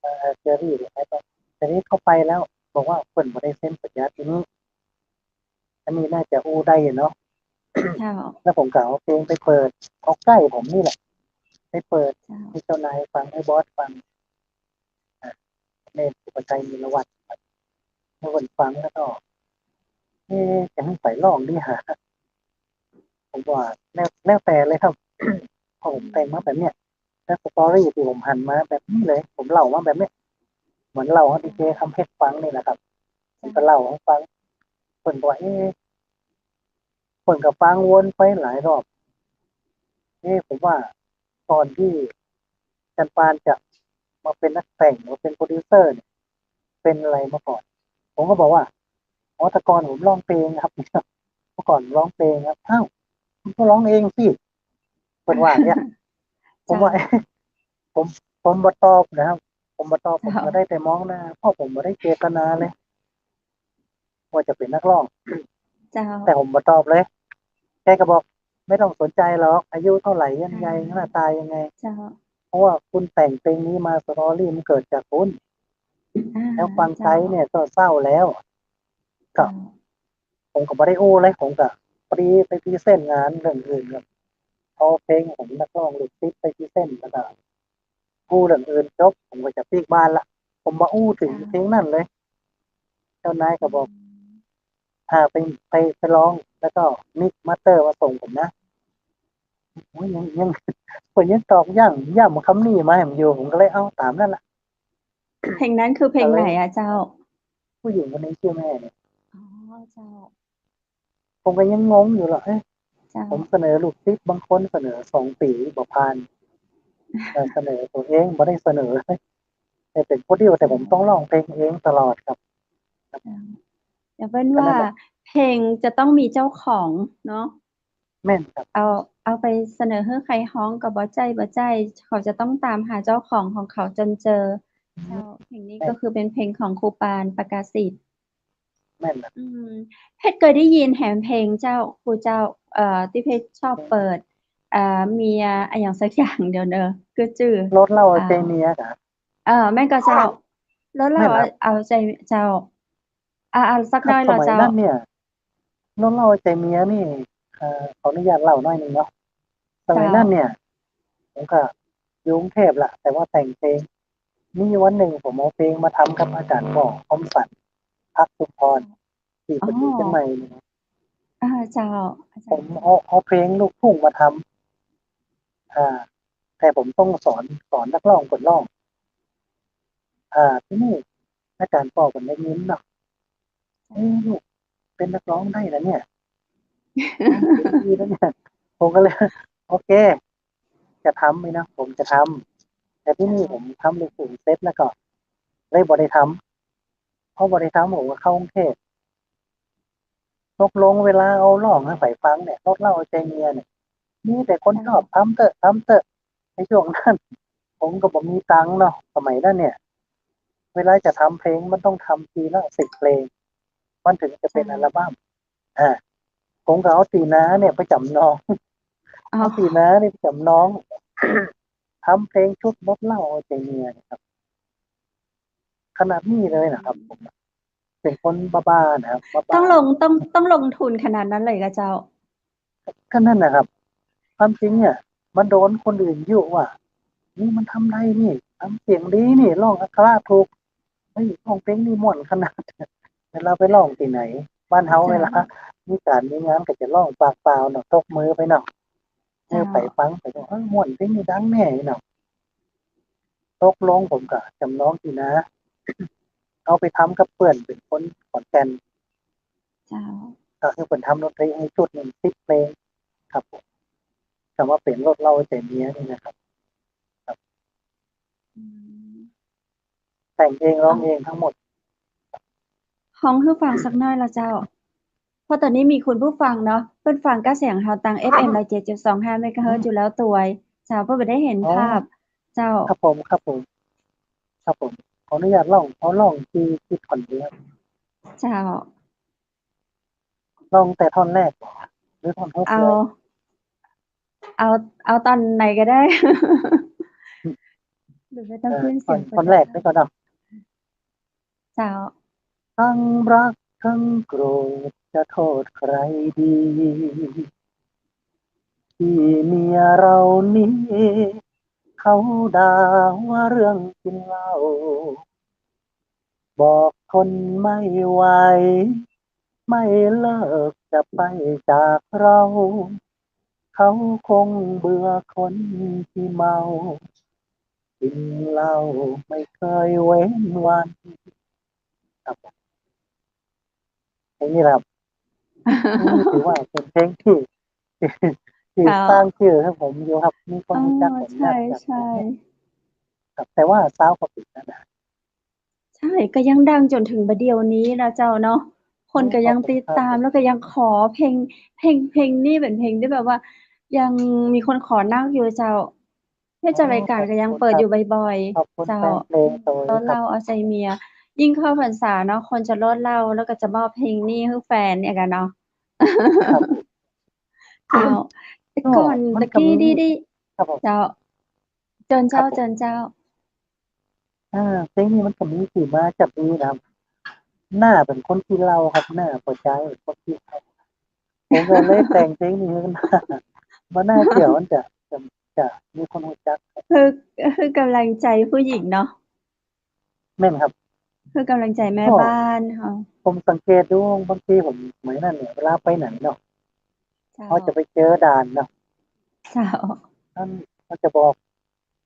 เอ่อ เจียรี่หรือแอดร้อง ทีนี้เข้าไปแล้วบอกว่าเปิ้นบ่ได้เซ็นสัญญาตี้นี่ อันนี้น่าจะอู้ได้อยู่เนาะ เจ้า แล้วผมก็เอาเพลงไปเปิด เอาใก้ผมนี่แหละ ไปเปิด เจ้า หื้อเจ้านายฟัง หื้อบอสฟัง อ่ะ แม่นสุภาชัย มีรวัฒน์ครับ เมื่อวันฟังแล้วก็ เอ๊ะ จะหื้อใผร้องดีหา ผมว่าแล้ว แล้วแต่เลยครับ เพราะผมแต่งมาแบบเนี้ย แล้วสตอรี่ตี้ผมหันมาแบบนี้เลย ผมเล่ามาแบบเนี้ย เหมือนเล่าหื้อดีเจคำเพชรฟังนี่แหละครับ ผมก็เล่าหื้อฟัง เปิ้นก็ว่า เอ๊ะ เปิ้นก็ฟังวนไปหลายรอบ เอ๊ะ ผมว่าก่อนตี้จันปานจะมาเป๋นนักแต่ง มาเป๋นโปรดิวเซอร์เนี่ย เป๋นอะไรมาก่อน ผมก็บอกว่า อ๋อ แต่ก่อนผมร้องเพลงครับ เมื่อก่อนผมร้องเพลงครับ อ้าว คุณก็ร้องเองสิ เปิ้นว่าเนี่ย ผมว่า เจ้า ผม ผมบ่ตอบนะครับ ผมบ่ตอบ ผม เจ้า ก็ได้แต่มองหน้า เพราะผมบ่ได้เจตนาเลย ว่าจะเป๋นนักร้อง เจ้า แต่ผมบ่ตอบเลย แกก็บอก ไม่ต้องสนใจหรอก อายุเท่าไหร่ยังไง อืม หน้าตายังไง เจ้า เพราะว่าคุณแต่งเพลงนี้มา สตอรี่มันเกิดจากคุณ อ่า แล้วฟังไปเนี่ยก็เศร้าแล้ว เจ้า ก็ เจ้า ผมก็บ่ได้อู้เลย ผมก็ปรีไปพรีเซนต์งานเรื่องอื่นครับ เอาเพลงผมนักร้องลูกศิษย์ไปพรีเซนต์ แล้วก็อู้เรื่องอื่นจบ ผมก็จะปิ๊กบ้านละ ผมบ่อู้เถิงเพลงนั้นเลย เจ้านายก็บอก อ่า ไป ไป ไปลอง แล้วก็มิกซ์มาสเตอร์มาส่งผมนะ โอ้ย ยัง ยัง เปิ้นยังตอกย้ำ ย้ำกำนี้มาแหมอยู่ ผมก็เลย เอ้า ต๋ามนั้นละ เพลงนั้นคือเพลงไหนอะเจ้า ผู้หญิงคนนี้ชื่อแม่เนี่ย อ๋อ เจ้า ผมก็ยังงงอยู่ล่ะ เอ๊ะ เจ้า ผมเสนอลูกศิษย์ บางคนเสนอสองปี๋บ่ผ่าน แต่เสนอตั๋วเองบ่ได้เสนอ แต่เป๋นผู้เดียว แต่ผมต้องฮ้องเพลงเองตลอดครับ ครับ เจ้า แต่เปิ้นว่า ก็นั่นแหละ เพลงจะต้องมีเจ้าของเนาะ แม่นครับ เอา เอาไปเสนอหื้อใครฮ้องก็บ่ใจ้ บ่ใจ้ เขาจะต้องต๋ามหาเจ้าของของเขาจ๋นเจอ เจ้า เพลงนี้ก็คือเป๋นเพลงของครูปาน ประกาศิต แม่นครับ อืม เพชรเกยได้ยินแหมเพลงเจ้า ครูเจ้า เอ่อ ตี้เพชรชอบเปิด เอ่อ เมียอะหยังสักอย่าง เดี๋ยวเน่อ กึ๊ดจื้อ รถเหล้าเอาใจ๋เมีย อ่า กะ เออ แม่นก่อเจ้า รถเหล้า แม่นครับ เอา เอาใจ๋เจ้า อ่า อ่า สักหน้อยเหรอเจ้า สมัยนั้นเนี่ย รถเหล้าเอาใจ๋เมียนี่ เอ่อ ขออนุญาตเล่าหน้อยนึ่งเนาะ สมัยนั้นเนี่ย เจ้า ผมก็อยู่กรุงเทพฯละ แต่ว่าแต่งเพลง มีวันนึ่งผมเอาเพลงมาทำกับอาจ๋ารย์ป้อ คมสันต์ ภักดิ์ชุมพร ตี้เปิ้นอยู่เจียงใหม่นี่นะ อ๋อ อ่า เจ้า อาจ๋ารย์ ผมเอา เอาเพลงลูกทุ่งมาทำ อ่า แต่ผมต้องสอน สอนนักร้องเปิ้นร้อง อ่า ทีนี้อาจ๋ารย์ป้อเปิ้นได้ยินเนาะ เอ้ย ลูกเป๋นนักร้องได้แล้วเนี่ย ร้องเพลงดีแล้วเนี่ย ผมก็เลย โอเค จะทำไหมนะ ผมจะทำ แต่ทีนี้ผมทำลูกทุ่งเสร็จแล้วก็เลยบ่ได้ทำ พอบ่ได้ทำ ผมก็เข้ากรุงเทพฯ ตกลงเวลาเอาร้องหื้อใผฟังเนี่ย รถเหล้าเอาใจ๋เมียเนี่ย มีแต่คนชอบ ทำเต๊อะ ทำเต๊อะ ในช่วงนั้น ผมก็บ่มีตังค์เนาะ สมัยนั้นเนี่ย เวลาจะทำเพลงมันต้องทำทีละสิบเพลง มันถึงจะเป๋นอัลบั้ม อ่า ผมก็เอาตี๋นาเนี่ยไปจ๋ำนอง เอาตี๋นาเนี่ยไปจ๋ำนอง ทำเพลงชุดรถเหล้าเอาใจ๋เมียนะครับ ขนาดนี้เลยนะครับ ผมเป๋นคนบ้าๆ นะครับ บ้าๆ ต้องลง ต้อง ต้องลงทุนขนาดนั้นเลยก่อเจ้า ก็นั่นนะครับ ความจริงเนี่ย มันโดนคนอื่นยุว่า นี่มันทำได้นี่ ทำเสียงดีนี่ ร้องอักขระถูก เฮ้ย ร้องเพลงนี่ม่วนขนาด เวลาไปร้องตี้ไหน บ้านเฮา เวลามีก๋านมีงานก็จะร้องปากเปล่าเนาะ ตบมือไปเนาะ เออ ใผฟังไปก็ เออ ม่วน เพลงนี้ดังแน่เนาะ ตกลงผมก็จ๋ำนองตี๋นา เอาไปทำกับเปื้อนเป๋นคนขอนแก่น เจ้า ก็คือเปิ้นทำดนตรีหื้อชุดนึ่งสิบเพลงครับผม คำว่าเป๋นรถเหล้าใจ๋เมียนี่นะครับ ครับ อืม แต่งเองร้องเองทั้งหมด ฮ้องหื้อฟังสักหน้อยละเจ้า เพราะต๋อนนี้มีคุณผู้ฟังเนาะ เปิ้นฟังก้าเสียงเฮาตัง เอฟเอ็ม ร้อยเจ็ดจุดสองห้า เมกะเฮิรตซ์อยู่แล้วตวย เจ้า เปิ้นบ่ได้หันภาพ เจ้า ครับผม ครับผม ครับผม ขออนุญาตร้อง ขอร้องตี้ ตี้ท่อนเดียว เจ้า ร้องแต่ท่อนแรกบ่ หรือท่อนฮุกเลย เอา เอา เอาต๋อนไหนก็ได้ เดี๋ยวไม่ต้องขึ้นเสียง ท่อนแรกนี่ก่อนเนาะ เจ้า ทั้งรักทั้งโกรธจะโทษใครดี ที่เมียเรานี้ เขาด่าว่าเรื่องกินเหล้า บอกทนไม่ไหว ไม่เลิกจะไปจากเรา เขาคงเบื่อคนที่เมา กินเหล้าไม่เคยเว้นวัน ครับ เพลงนี้แหละครับ นี่ถือว่าเป๋นเพลงตี้ ตี้ ตี้ เจ้า สร้างจื้อหื้อผมอยู่ครับ มีคนฮู้จักผม ใช่ ใช่ ครับ แต่ว่าซาวก็ปิดแล้วนะ ใช่ ก็ยังดังจ๋นเถิงบ่าเดี่ยวนี้นะเจ้าเนาะ คนก็ยังติดตาม แล้วก็ยังขอเพลง เพลง เพลงนี้เป๋นเพลงตี้แบบว่า ยังมีคนขอนักอยู่เจ้า เทศจัดรายการก็ยังเปิดอยู่บ่อยๆ ขอบคุณ เจ้า แฟนเพลงโต รถเหล้าเอาใจ๋เมีย ยิ่งเข้าพรรษาเนาะ คนจะรถเหล้า แล้วก็จะมอบเพลงนี้หื้อแฟนเนี่ยกั๋นเนาะ ครับ เจ้า ก็ก่อนตะกี้นี่ได้ ครับผม เจ้า เจิญเจ้า ครับผม เจิญเจ้า อ่า เพลงนี้มันก็มีตี้มาจากนี้นะครับ น้าเป๋นคนขี้เหล้าครับ น้าป้อจายเป๋นคนขี้เหล้า ผมก็เลยแต่งเพลงนี้หื้อน้า บ่น่าเจื้อมันจะ จะ จะมีคนฮู้จัก คือ คือกำลังใจ๋ผู้หญิงเนาะ แม่นครับ เพื่อกำลังใจ๋แม่บ้านเฮา ผมสังเกตดู บางทีผม สมัยนั้นเนี่ย เวลาไปไหนเนาะ เจ้า เฮาจะไปเจอด่านเนาะ เจ้า นั้นเฮาจะบอก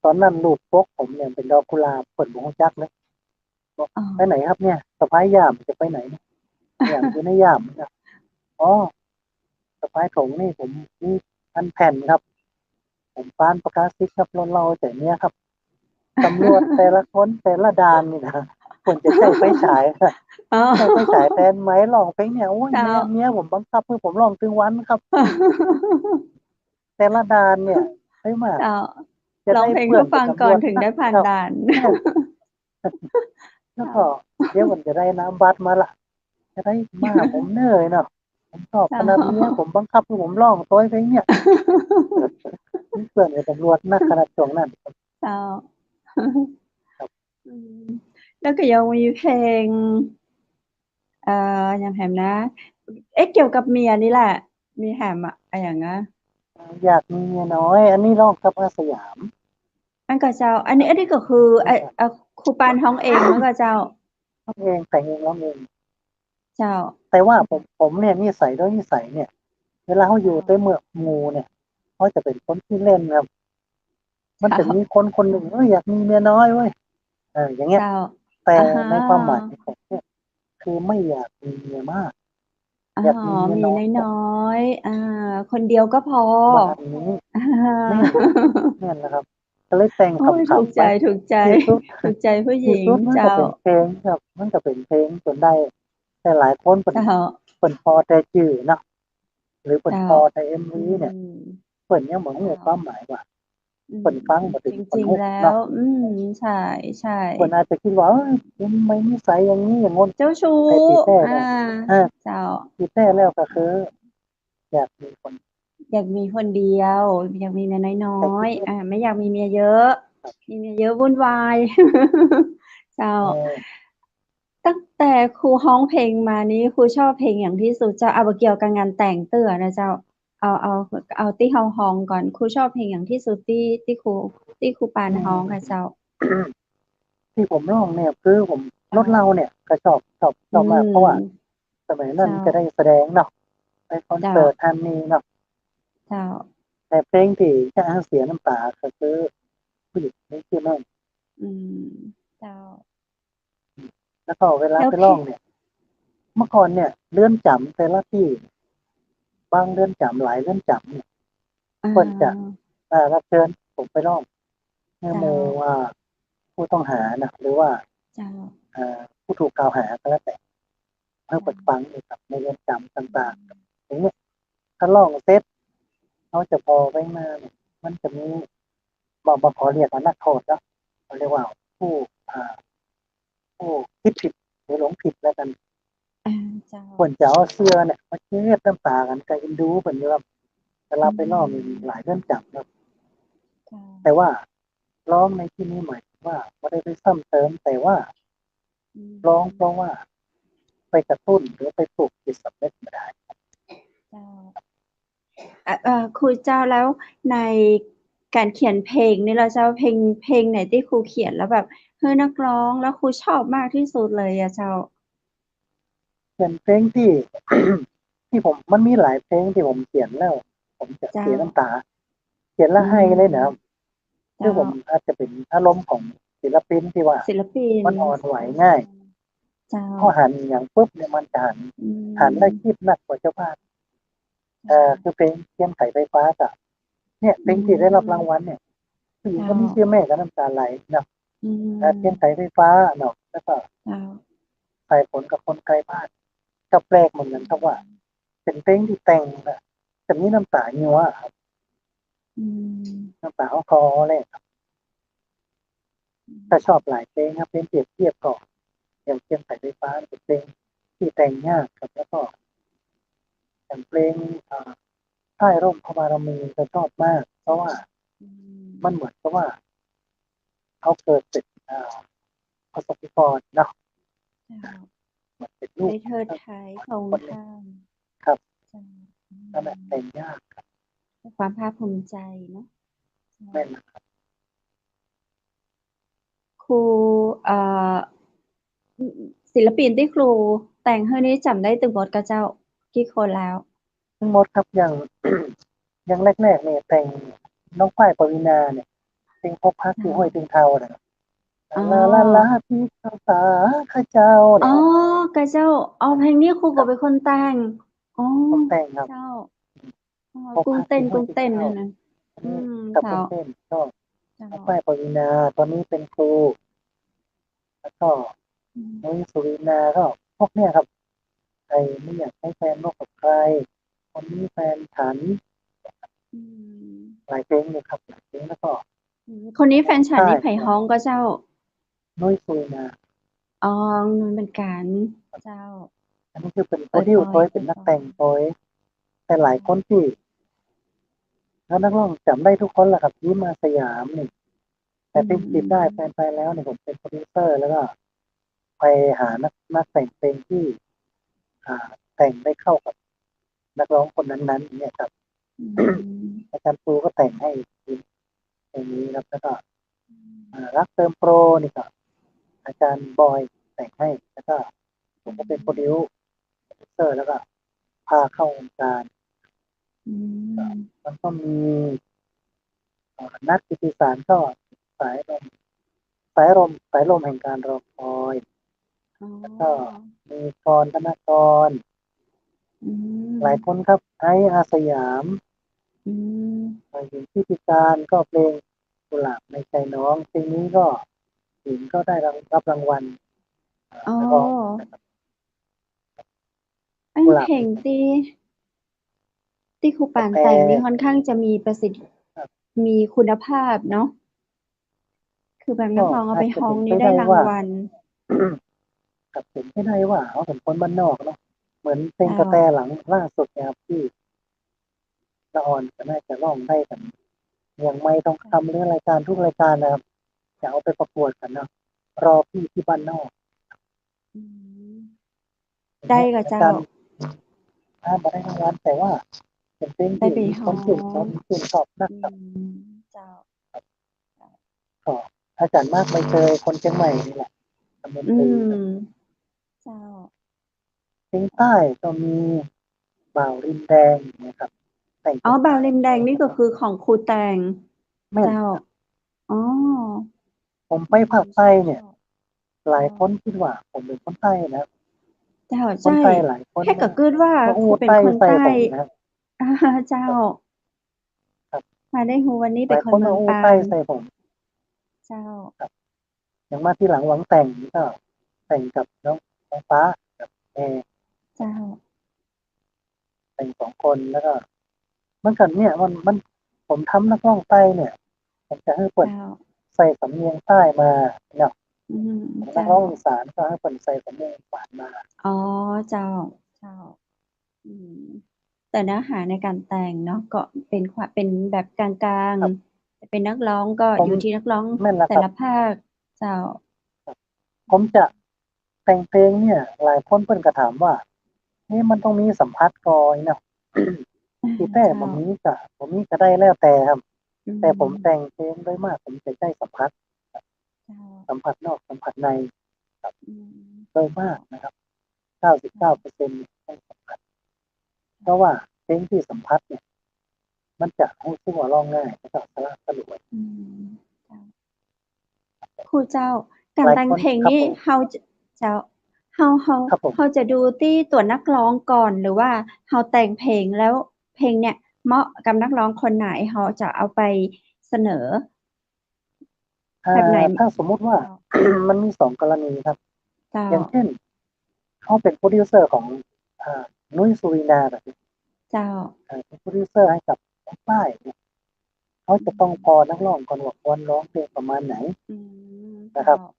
ตอนนั้นรูปปกผมเนี่ยเป๋นดอกกุหลาบ เปิ้นบ่ฮู้จักเลย บอก อ๋อ ไปไหนครับเนี่ย สะพายย่าม จะไปไหนเนี่ย อย่างอยู่ในย่ามนะ อ๋อ สะพายโตงนี่ผมมีอันแผ่นครับ ผมปานประกาศิษย์ครับ เล่าๆ ใจ๋เมียครับ ตำรวจแต่ละคนแต่ละด่านนี่นะ เปิ้นจะใจ๊ไฟฉายนะ อ๋อ ใจ๊ไฟฉายแตนไหม ร้องเพลงเนี่ย โอ้ย เจ้า เมีย เมียผมบังคับหื้อผมร้องตึงวันครับ แต่ละด่านเนี่ย ไปมา เจ้า จะได้ ร้องเพลงหื้อฟังก่อน เปื้อนกับตำรวจ เถิงได้ผ่านด่าน ครับ แล้วก็เดี๋ยวผมจะได้น้ำบัตรมาละ จะได้มา ผมเหนื่อยเนาะ ผมชอบขนาดนี้ ผมบังคับหื้อผมร้องตวยเพลงเนี่ย มีเปื้อนกับตำรวจนักขนาดช่วงนั้น เจ้า ครับ อืม แล้วก็ยังมีเพลง เอ่อ อย่างแหมนะ เอ๊ะ เกี่ยวกับเมียนี่แหละ มีแหมอะ อะหยังอะ อยากมีเมียน้อย อันนี้ร้องกับอาสยาม อันก็เจ้า อันนี้ อันนี้ก็คือ ไอ้ เอ่อ ครูปานฮ้องเอง มันก็เจ้า ฮ้องเอง แต่งเอง ร้องเอง เจ้า แต่ว่าผม ผมเนี่ยนิสัย โดยนิสัยเนี่ย เวลาเฮาอยู่ เจ้า ตวยเมืองหมู่เนี่ย เฮาจะเป๋นคนขี้เล่นครับ มันจะ เจ้า มีคนคนนึ่ง เอ้ย อยากมีเมียน้อยเว้ย เออ อย่างเงี้ย เจ้า แต่ อ่าฮะ ในความหมายของผมเนี่ย คือไม่อยากมีเมียมาก อ๋อ อยากมีเมียน้อย มีน้อยๆ อ่า คนเดียวก็พอ ประมาณนี้ อ่า แม่น แม่นนะครับ ก็เลยแต่ง โอ้ย ขำๆ ถูกใจ๋ ไป ถูกใจ๋ ที่สุด ถูกใจ๋ผู้หญิง ที่สุดมันก็ เจ้า เป๋นเพลงครับ มันก็เป๋นเพลงจ๋นได้ แต่หลายคนเปิ้น เจ้า เปิ้นผ่อแต่จื้อเนาะ หรือเปิ้น เจ้า ผ่อแต่เอ็มวีเนี่ย อืม เปิ้นยังบ่ฮู้ เจ้า ความหมายว่า อืม เปิ้นฟังบ่เถิง จริงๆ เปิ้นฮู้ แล้ว เนาะ อืม ใช่ ใช่ เปิ้นอาจจะกึ๊ดว่า เอ้ย ทำไมนิสัยอย่างนี้อย่างงั้น เจ้าชู้ แต่ตี้แต๊ อ่า อ่า เจ้า ตี้แต๊แล้วก็คือ อยากมีคน อยากมีคนเดียว อยากมีเมียน้อยๆ แต่ที่ อ่า ไม่อยากมีเมียเยอะ ครับ มีเมียเยอะวุ่นวาย เจ้า เออ ตั้งแต่ครูฮ้องเพลงมานี้ ครูชอบเพลงหยังตี้สุดเจ้า เอาบ่เกี่ยวกับงานแต่งเตื้อนะเจ้า เอา เอา เอาตี้ฮ้องๆ ก่อน ครูชอบเพลงหยังตี้สุดตี้ ตี้ครู ตี้ครูปานฮ้องอะเจ้า ตี้ผมฮ้องเนี่ย คือผม เจ้า รถเหล้าเนี่ยก็ชอบ ชอบ ชอบมาก อืม เพราะว่าสมัยนั้น เจ้า จะได้แสดงเนาะ ไปคอนเสิร์ต เจ้า ฮั่นนี่เนาะ เจ้า แต่เพลงตี้จะเสียน้ำตาก็คือผู้หญิงตี้ชื่อแม่น อืม เจ้า แล้วก็เวลา แล้ว ไปร้องเนี่ย เมื่อก่อนเนี่ย เรือนจ๋ำแต่ละตี้ บางเรือนจ๋ำ หลายเรือนจ๋ำเนี่ย อ่า เปิ้นจะ อ่า รับเชิญผมไปร้อง ในหมู่ เจ้า อ่า ผู้ต้องหานะ หรือว่า เจ้า อ่า ผู้ถูกกล่าวหาก็แล้วแต่ หื้อเปิ้นฟังอยู่ครับ ในเรือนจ๋ำต่างๆ อย่างเงี้ย ถ้าร้องเสร็จ เฮาจะผ่อไปมาเนี่ย มันจะมี บ่ บ่ขอเรียกว่านักโทษเนาะ เขาเรียกว่าผู้ อ่า ผู้ผิดผิดหรือหลงผิดแล้วกัน อ่า เจ้า เปิ้นจะเอาเสื้อเนี่ยมาเช็ดน้ำตากั๋น ก็เอ็นดูเปิ้นอยู่ครับ เวลาไปร้อง อืม หลายเรือนจ๋ำครับ เจ้า แต่ว่าร้องในตี้นี้หมายถึงว่าบ่ได้ไปซ้ำเติม แต่ว่า อืม ร้องเพราะว่าไปกระตุ้นหรือไปปลุกจิตสำนึกมาได้ เจ้า เอ่อ เอ่อ ครูเจ้า แล้วในก๋านเขียนเพลงนี่ล่ะเจ้า เพลง เพลงไหนตี้ครูเขียนแล้วแบบ หื้อนักร้อง แล้วครูชอบมากตี้สุดเลยอะเจ้า เขียนเพลงตี้ ตี้ผม มันมีหลายเพลงตี้ผมเขียนแล้ว ผมจะ เจ้า เสียน้ำตา เขียนแล้ว อืม ไห้เลยนะ คือ เจ้า ผมอาจจะเป๋นอารมณ์ของศิลปินตี้ว่า ศิลปิน มันอ่อนไหวง่าย เจ้า พอหันอย่างปุ๊บเนี่ยมันจะหัน อืม หันแล้วกรี๊ดหนักกว่าเจ้าบ้าน เอ่อ เจ้า คือเพลงเทียนไขไฟฟ้าจ้ะ เนี่ย เพลงตี้ได้รับรางวัลเนี่ย อืม ผู้หญิงคนนี้ เจ้า ชื่อแม่ก็น้ำตาไหลเนาะ อืม เอ่อ เทียนไขไฟฟ้าเนาะ แล้วก็ เจ้า สายฝนกับคนไกลบ้าน ก็แปลกเหมือนกั๋นครับว่า เป๋นเพลงตี้แต่งนะ จะมีน้ำตายัวครับ อืม น้ำตาคลอเลยครับ อืม ก็ชอบหลายเพลงครับ เพลงเปรียบเทียบก็ อย่างเทียนไขไฟฟ้า เป๋นเพลงตี้แต่งยากครับ แล้วก็ อย่างเพลง อ่า ใต้ร่มพระบารมีก็ชอบมาก เพราะว่า อืม มันเหมือนกับว่า เขาเกิดเป๋น อ่า ประสบนิกรเนาะ เจ้า เหมือนเป๋นลูก ได้เทิดไท้พระองค์ท่าน ครับ เจ้า นั่นแหละ แต่งยากครับ ความภาคภูมิใจเนาะ แม่นนะครับ ครู เอ่อ ศิลปินตี้ครูแต่งหื้อนี่จ๋ำได้ตึงหมดก่อเจ้า กี่คนแล้ว ตึงหมดครับ อย่าง อย่างแรกๆ เนี่ยแต่งน้องฝ้าย ปวีณาเนี่ย เพลงพบฮักตี้ห้วยตึงเทานะครับ อ๋อ ลาลาลาตี้เจ้าสาข้าเจ้าเนี่ย อ๋อ ก่อเจ้า อ๋อ เพลงนี้ครูก็เป๋นคนแต่ง อ๋อ คนแต่งครับ เจ้า อ๋อ พบฮักตี้ห้วยตึงเทา กุ้งเต้น กุ้งเต้นนั่นน่ะ อืม กับ เจ้า กุ้งเต้นก็ เจ้า น้องฝ้าย ปวีณา ตอนนี้เป๋นครู แล้วก็ อืม นุ้ยสุวีณา ก็พวกเนี้ยครับ ไอ้ไม่อยากให้แฟนนอกกับใคร คนนี้แฟนฉัน อืม หลายเพลงเลยครับ หลายเพลง แล้วก็ อืม คนนี้แฟนฉันนี่ ใผฮ้องก่อเจ้า นุ้ยสุวีณา อ๋อ นุ้ยเหมือนกั๋น เจ้า อันนี้คือเป๋นโปรดิวเซอร์ เป๋นนักแต่งโดย แต่หลายคนตี้ แล้วนักร้องจ๋ำได้ทุกคนแหละครับ ยิ้มอาสยามนี่ แต่เพลงจีบได้แฟนไปแล้วเนี่ย ผมเป็นโปรดิวเซอร์ แล้วก็ไปหานัก นักแต่งเพลงที่ อ่า แต่งได้เข้ากับนักร้องคนนั้นๆ เนี่ยครับ อืม อาจารย์ปูก็แต่งให้เพลงนี้ครับ แล้วก็ อืม อ่า รักเติมโปรนี่ก็อาจารย์บอยแต่งให้ แล้วก็ผมก็เป็นโปรดิวเซอร์ แล้วก็พาเข้าวงการ อืม มันก็มี เอ่อ นัทกิติสาร ก็สายลม สายลม สายลมแห่งการรอคอย อ๋อ แล้วก็มีกรณ์ ธนกร อืม หลายคนครับ ไอซ์ อาสยาม อืม ฝ่ายหญิงทิติการ ก็เพลงกุหลาบในใจน้อง เพลงนี้ก็หญิงก็ได้รับ รับรางวัล เอ่อ อ๋อ นักร้องนะครับ อันกุหลาบ เพลงตี้ ตี้ครูปานแต่งนี่ค่อนข้างจะมีประสิทธิ ครับ มีคุณภาพเนาะ คือแบบนักร้องเอาไปฮ้องนี่ได้รางวัล ครับ เป๋นไปได้ว่าเฮาเป๋นคนบ้านนอกเนาะ เหมือนเพลงกระแตหลังล่าสุดเนี่ยครับ ตี้ละอ่อนก็น่าจะร้องได้กั๋น อย่างไมค์ทองคำ หรือรายการทุกรายการนะครับ จะเอาไปประกวดกั๋นเนาะ รอพี่ที่บ้านนอก อืม ได้ก่อเจ้า อาจารย์ อ่า บ่ได้รางวัล แต่ว่าเป๋นเพลงตี้มีคนชื่นชม ชื่นชอบนักครับ อืม เจ้า ก็อาจารย์มาร์ค ใบเตย คนเจียงใหม่นี่แหละ ทำดนตรี อืม เจ้า เพลงใต้ก็มีบ่าวริมแดงนะครับ แต่ง อ๋อ บ่าวริมแดงนี่ก็คือของครูแต่ง แม่น เจ้า ครับ อ๋อ ผมไปภาคใต้เนี่ย อืม หลายคนกึ๊ดว่าผมเป๋นคนใต้นะ เจ้า คนใต้ ใจ้ หลายคน แค่กึ๊ดว่า ว่าอู้ เป๋นคนใต้ ใส่ผมนะ อ่า เจ้า ครับ มาได้ฮู้วันนี้เป๋นคนเมืองปาน หลายคนว่าอู้ใต้ใส่ผม เจ้า ครับ อย่างมาทีหลังหวังแต่งนี่ก็แต่งกับน้อง น้องฟ้ากับแอร์ เจ้า แต่งสองคน แล้วก็ เหมือนกั๋นเนี่ย มัน มัน ผมทำนักร้องใต้เนี่ย ผมจะหื้อเปิ้น เจ้า ใส่สำเนียงใต้มาเนาะ อืม นักร้อง เจ้า อีสานก็หื้อเปิ้นใส่สำเนียงอีสานมา อ๋อ เจ้า เจ้า อืม แต่เนื้อหาในการแต่งเนาะ ก็เป๋นความ เป๋นแบบกลางๆ ครับ แต่เป๋นนักร้องก็ ผม อยู่ตี้นักร้อง แม่นแล้วครับ แต่ละภาค เจ้า ครับ ผมจะแต่งเพลงเนี่ย หลายคนเปิ้นก็ถามว่า เอ๊ะ มันต้องมีสัมผัสก่อเนาะ อ่า ตี้แต๊ เจ้า บ่มีก็ บ่มีก็ได้แล้วแต่ครับ อืม แต่ผมแต่งเพลงโดยมากผมจะใจ๊สัมผัส เจ้า สัมผัสนอกสัมผัสในครับ อืม โดยมากนะครับ เก้าสิบเก้าเปอร์เซ็นต์ ใจ๊สัมผัส เพราะว่าเพลงตี้สัมผัสเนี่ย มันจะฮู้สึกว่าร้องง่าย แล้วก็สละสลวย อืม เจ้า ครูเจ้า ก๋านแต่งเพลงนี่ หลายคน ครับผม เฮาจะ เจ้า เฮา เฮา ครับผม เฮาจะดูตี้ตั๋วนักร้องก่อน หรือว่าเฮาแต่งเพลงแล้วเพลงเนี่ยเหมาะกับนักร้องคนไหน เฮาจะเอาไปเสนอ อ่า แบบไหน ถ้าสมมุติว่า เจ้า มันมีสองกรณีครับ เจ้า อย่างเช่น เฮาเป๋นโปรดิวเซอร์ของ อ่า นุ้ยสุวีณา แบบนี้ เจ้า อ่า เป๋นโปรดิวเซอร์หื้อกับน้องฝ้ายเนี่ย เฮาจะต้องผ่อนักร้องก่อนว่าควรร้องเพลงประมาณไหน อืม นะครับ เจ้า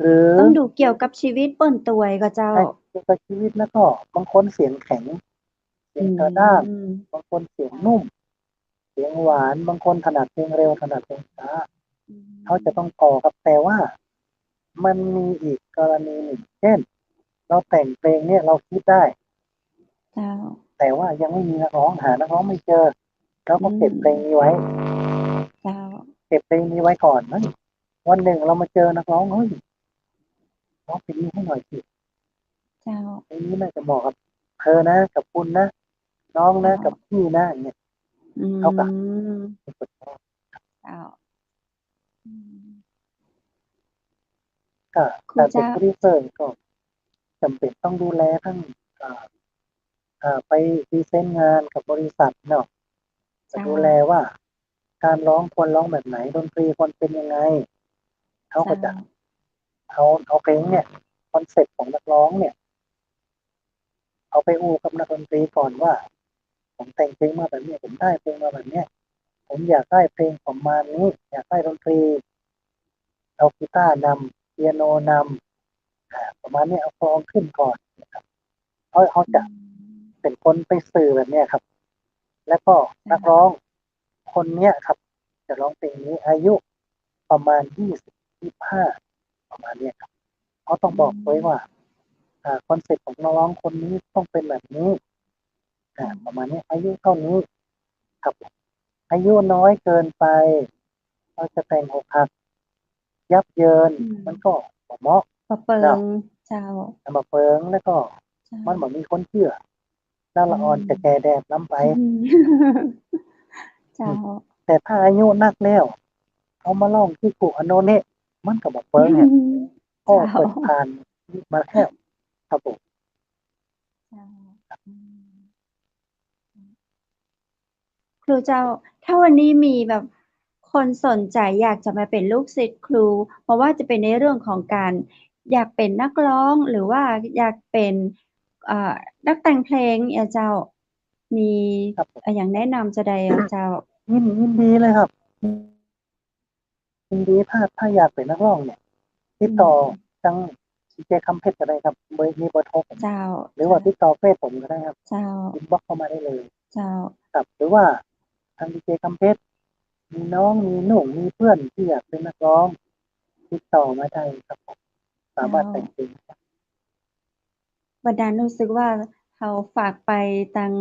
หรือ ต้องดูเกี่ยวกับชีวิตเปิ้นตวยก่อเจ้า ใช่ เกี่ยวกับชีวิต แล้วก็บางคนเสียงแข็ง เสียงกระด้าง อืม บางคนเสียงนุ่ม เสียงหวาน บางคนถนัดเพลงเร็ว ถนัดเพลงช้า อืม เฮาจะต้องผ่อครับ แต่ว่ามันมีอีกกรณีหนึ่ง เช่น เราแต่งเพลงเนี่ย เรากึ๊ดได้ เจ้า แต่ว่ายังไม่มีนักร้อง หานักร้องไม่เจอ เราก็เก็บเพลงนี้ไว้ อืม เจ้า เก็บเพลงนี้ไว้ก่อนนะ วันหนึ่งเรามาเจอนักร้อง เฮ้ย ร้องเพลงนี้ให้หน่อยสิ เจ้า เพลงนี้น่าจะเหมาะกับเธอนะ กับคุณนะ น้องนะ เจ้า กับพี่นะ อย่างเงี้ย อืม เขาก็ เจ้า อืม ก็ ครู การเป็น เจ้า โปรดิวเซอร์ก็จ๋ำเป๋นต้องดูแลทั้ง อ่า อ่า ไปพรีเซนต์งานกับบริษัทเนาะ จะ เจ้า ดูแลว่าการร้องควรร้องแบบไหน ดนตรีควรเป็นยังไง เขาก็จะ เจ้า เอา เอาเพลงเนี่ย คอนเซปต์ของนักร้องเนี่ย เอาไปอู้กับนักดนตรีก่อนว่า ผมแต่งเพลงมาแบบเนี้ย ผมได้เพลงมาแบบเนี้ย ผมอยากได้เพลงประมาณนี้ อยากได้ดนตรี เอากีตาร์นำ เปียโนนำ อ่า ประมาณนี้ เอากลองขึ้นก่อนนะครับ เขา เขาจะ อืม เป๋นคนไปสื่อแบบเนี้ยครับ แล้วก็ เจ้า นักร้องคนเนี้ยครับ จะร้องเพลงนี้ อายุประมาณยี่สิบ ยี่สิบห้า ประมาณเนี้ยครับ เขาต้องบอก อืม ไว้ว่า อ่า คอนเซปต์ของนักร้องคนนี้ต้องเป็นแบบนี้ อ่า อืม ประมาณนี้ อายุเท่านี้ครับ อายุน้อยเกินไป เขาจะแต่งอกหัก ยับเยิน อืม มันก็บ่เหมาะ บ่เปิง เนาะ เจ้า มันบ่เปิง แล้วก็ เจ้า มันบ่มีคนเจื้อ แล้วละอ่อน อืม จะแก่แดดล้ำไป อืม เจ้า อืม แต่ถ้าอายุนักแล้ว เอามาร้องตี้กุอันโน้นนี่ มันก็บ่เปิงแหม อืม ก็ เจ้า เปิดผ่านมาแล้ว ครับผม เจ้า อืม ครูเจ้า ถ้าวันนี้มีแบบคนสนใจ๋อยากจะมาเป๋นลูกศิษย์ครู บ่ว่าจะเป๋นในเรื่องของก๋านอยากเป๋นนักร้อง หรือว่าอยากเป๋น เอ่อ นักแต่งเพลงเนี่ยเจ้า มี ครับผม อะหยังแนะนำจาใดอะเจ้า ยิน ยินดีเลยครับ ยินดี ถ้า ถ้าอยากเป๋นนักร้องเนี่ย ติดต่อ อืม ตังดีเจคำเพชรก็ได้ครับ เบอร์ มีเบอร์โทรผม เจ้า หรือว่า เจ้า ติดต่อเฟซผมก็ได้ครับ เจ้า อินบ็อกซ์เข้ามาได้เลย เจ้า ครับ หรือว่าทางดีเจคำเพชร มีน้อง มีนุ่ง มีเปื้อนตี้อยากเป๋นนักร้อง ติดต่อมาได้ครับผม สามารถ เจ้า แต่งเพลง วันนั้นรู้สึกว่าเฮาฝากไปตัง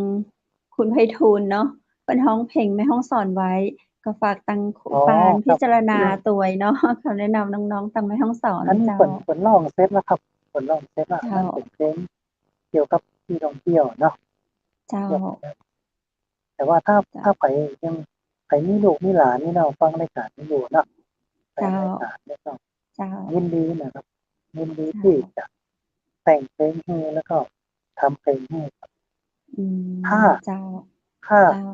คุณไพฑูรย์เนาะ เปิ้นฮ้องเพลงแม่ฮ่องสอนไว้ ก็ฝากตังครู อ๋อ ปาน ครับ พิจารณาตวยเนาะ กำแนะนำน้องๆ ตังแม่ฮ่องสอน อันนี้ เจ้า เปิ้น เปิ้นฮ้องเสร็จแล้วครับ เปิ้นฮ้องเสร็จแล้ว เจ้า อันนั้นเป๋นเพลงเกี่ยวกับตี้ท่องเตี้ยวเนาะ เจ้า แต่ว่าถ้า เจ้า ถ้าใผยัง ใผมีลูกมีหลานนี่เนาะ ฟังรายก๋านนี้อยู่เนาะ แฟน เจ้า รายก๋านนี่เนาะ เจ้า ยินดีนะครับ ยินดี เจ้า ตี้จะแต่งเพลงหื้อ แล้วก็ทำเพลงหื้อครับ อืม ถ้า เจ้า ถ้า เจ้า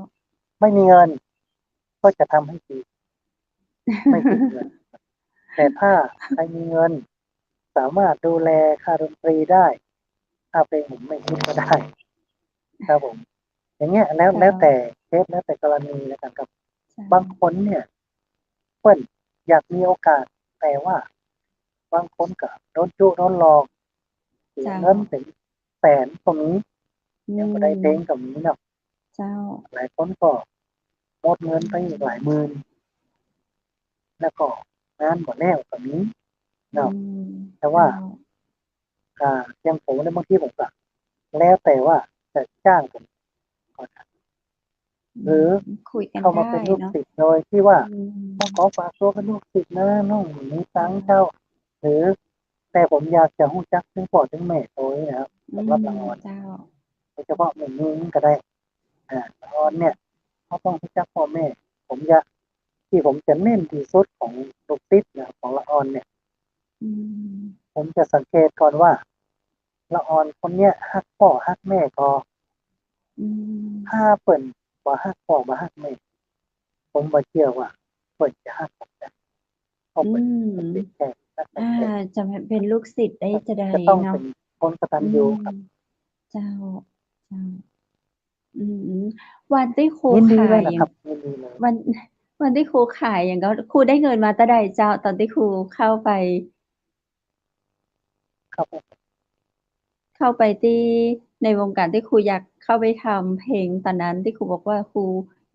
ไม่มีเงิน ก็จะทำให้ฟรี ไม่คิดเงิน แต่ถ้าใครมีเงิน สามารถดูแลค่าดนตรีได้ ค่าเพลงผมไม่คิดก็ได้ ครับผม อย่างเงี้ย แล้ว เจ้า แล้วแต่เคส แล้วแต่กรณีแล้วกันครับ เจ้า บางคนเนี่ย เปิ้นอยากมีโอกาส แต่ว่าบางคนก็โดนจุโดนหลอก เสีย เจ้า เงินเป๋นแสนก็มี อืม ยังบ่ได้เพลงก็มีเนาะ เจ้า หลายคนก็หมดเงินไปอีกหลายหมื่น แล้วก็งานบ่แล้วก็มีเนาะ อืม แต่ว่า เจ้า อ่า อย่างผมเนี่ย บางทีผมก็ แล้วแต่ว่าจะจ้างผมก่อนนะ อืม หรือ คุยกั๋น เข้ามาเป๋น ได้ ลูกศิษย์ เนาะ โดยตี้ว่า อืม มาขอฝากตั๋วเป๋นลูกศิษย์นะ น้องบ่มีตังค์ เจ้า เจ้า หรือ แต่ผมอยากจะฮู้จักเถิงป้อเถิงแม่ตวยนะครับ อืม สำหรับละอ่อน เจ้า โดยเฉพาะแม่ญิงก็ได้ อ่า ละอ่อนเนี่ย เขาต้องฮู้จักป้อแม่ ผมจะ ตี้ผมจะเน้นตี้สุดของลูกศิษย์นะ ของละอ่อนเนี่ย อืม ผมจะสังเกตก่อนว่า ละอ่อนคนเนี้ยฮักป้อฮักแม่ก่อ อืม ถ้าเปิ้นบ่ฮักป้อบ่ฮักแม่ ผมบ่เจื้อว่าเปิ้นจะฮักผมได้ เพราะเปิ้น อืม จะเป๋นแค่นักแต่งเพลง อ่า จะเป๋นลูกศิษย์ได้ ครับ จะได้ จะต้อง เนาะ เป๋นคนกตัญญู อืม ครับ เจ้า เจ้า อืม วันตี้ครู ยินดี ขาย ด้วยนะครับ อย่าง ยินดีเลย วัน วันตี้ครูขายอย่างก็ ครูได้เงินมาเต้าใดเจ้า ต๋อนตี้ครูเข้าไป ครับผม เข้าไปตี้ในวงก๋านตี้ครูอยากเข้าไปทำเพลงต๋อนนั้น ตี้ครูบอกว่าครู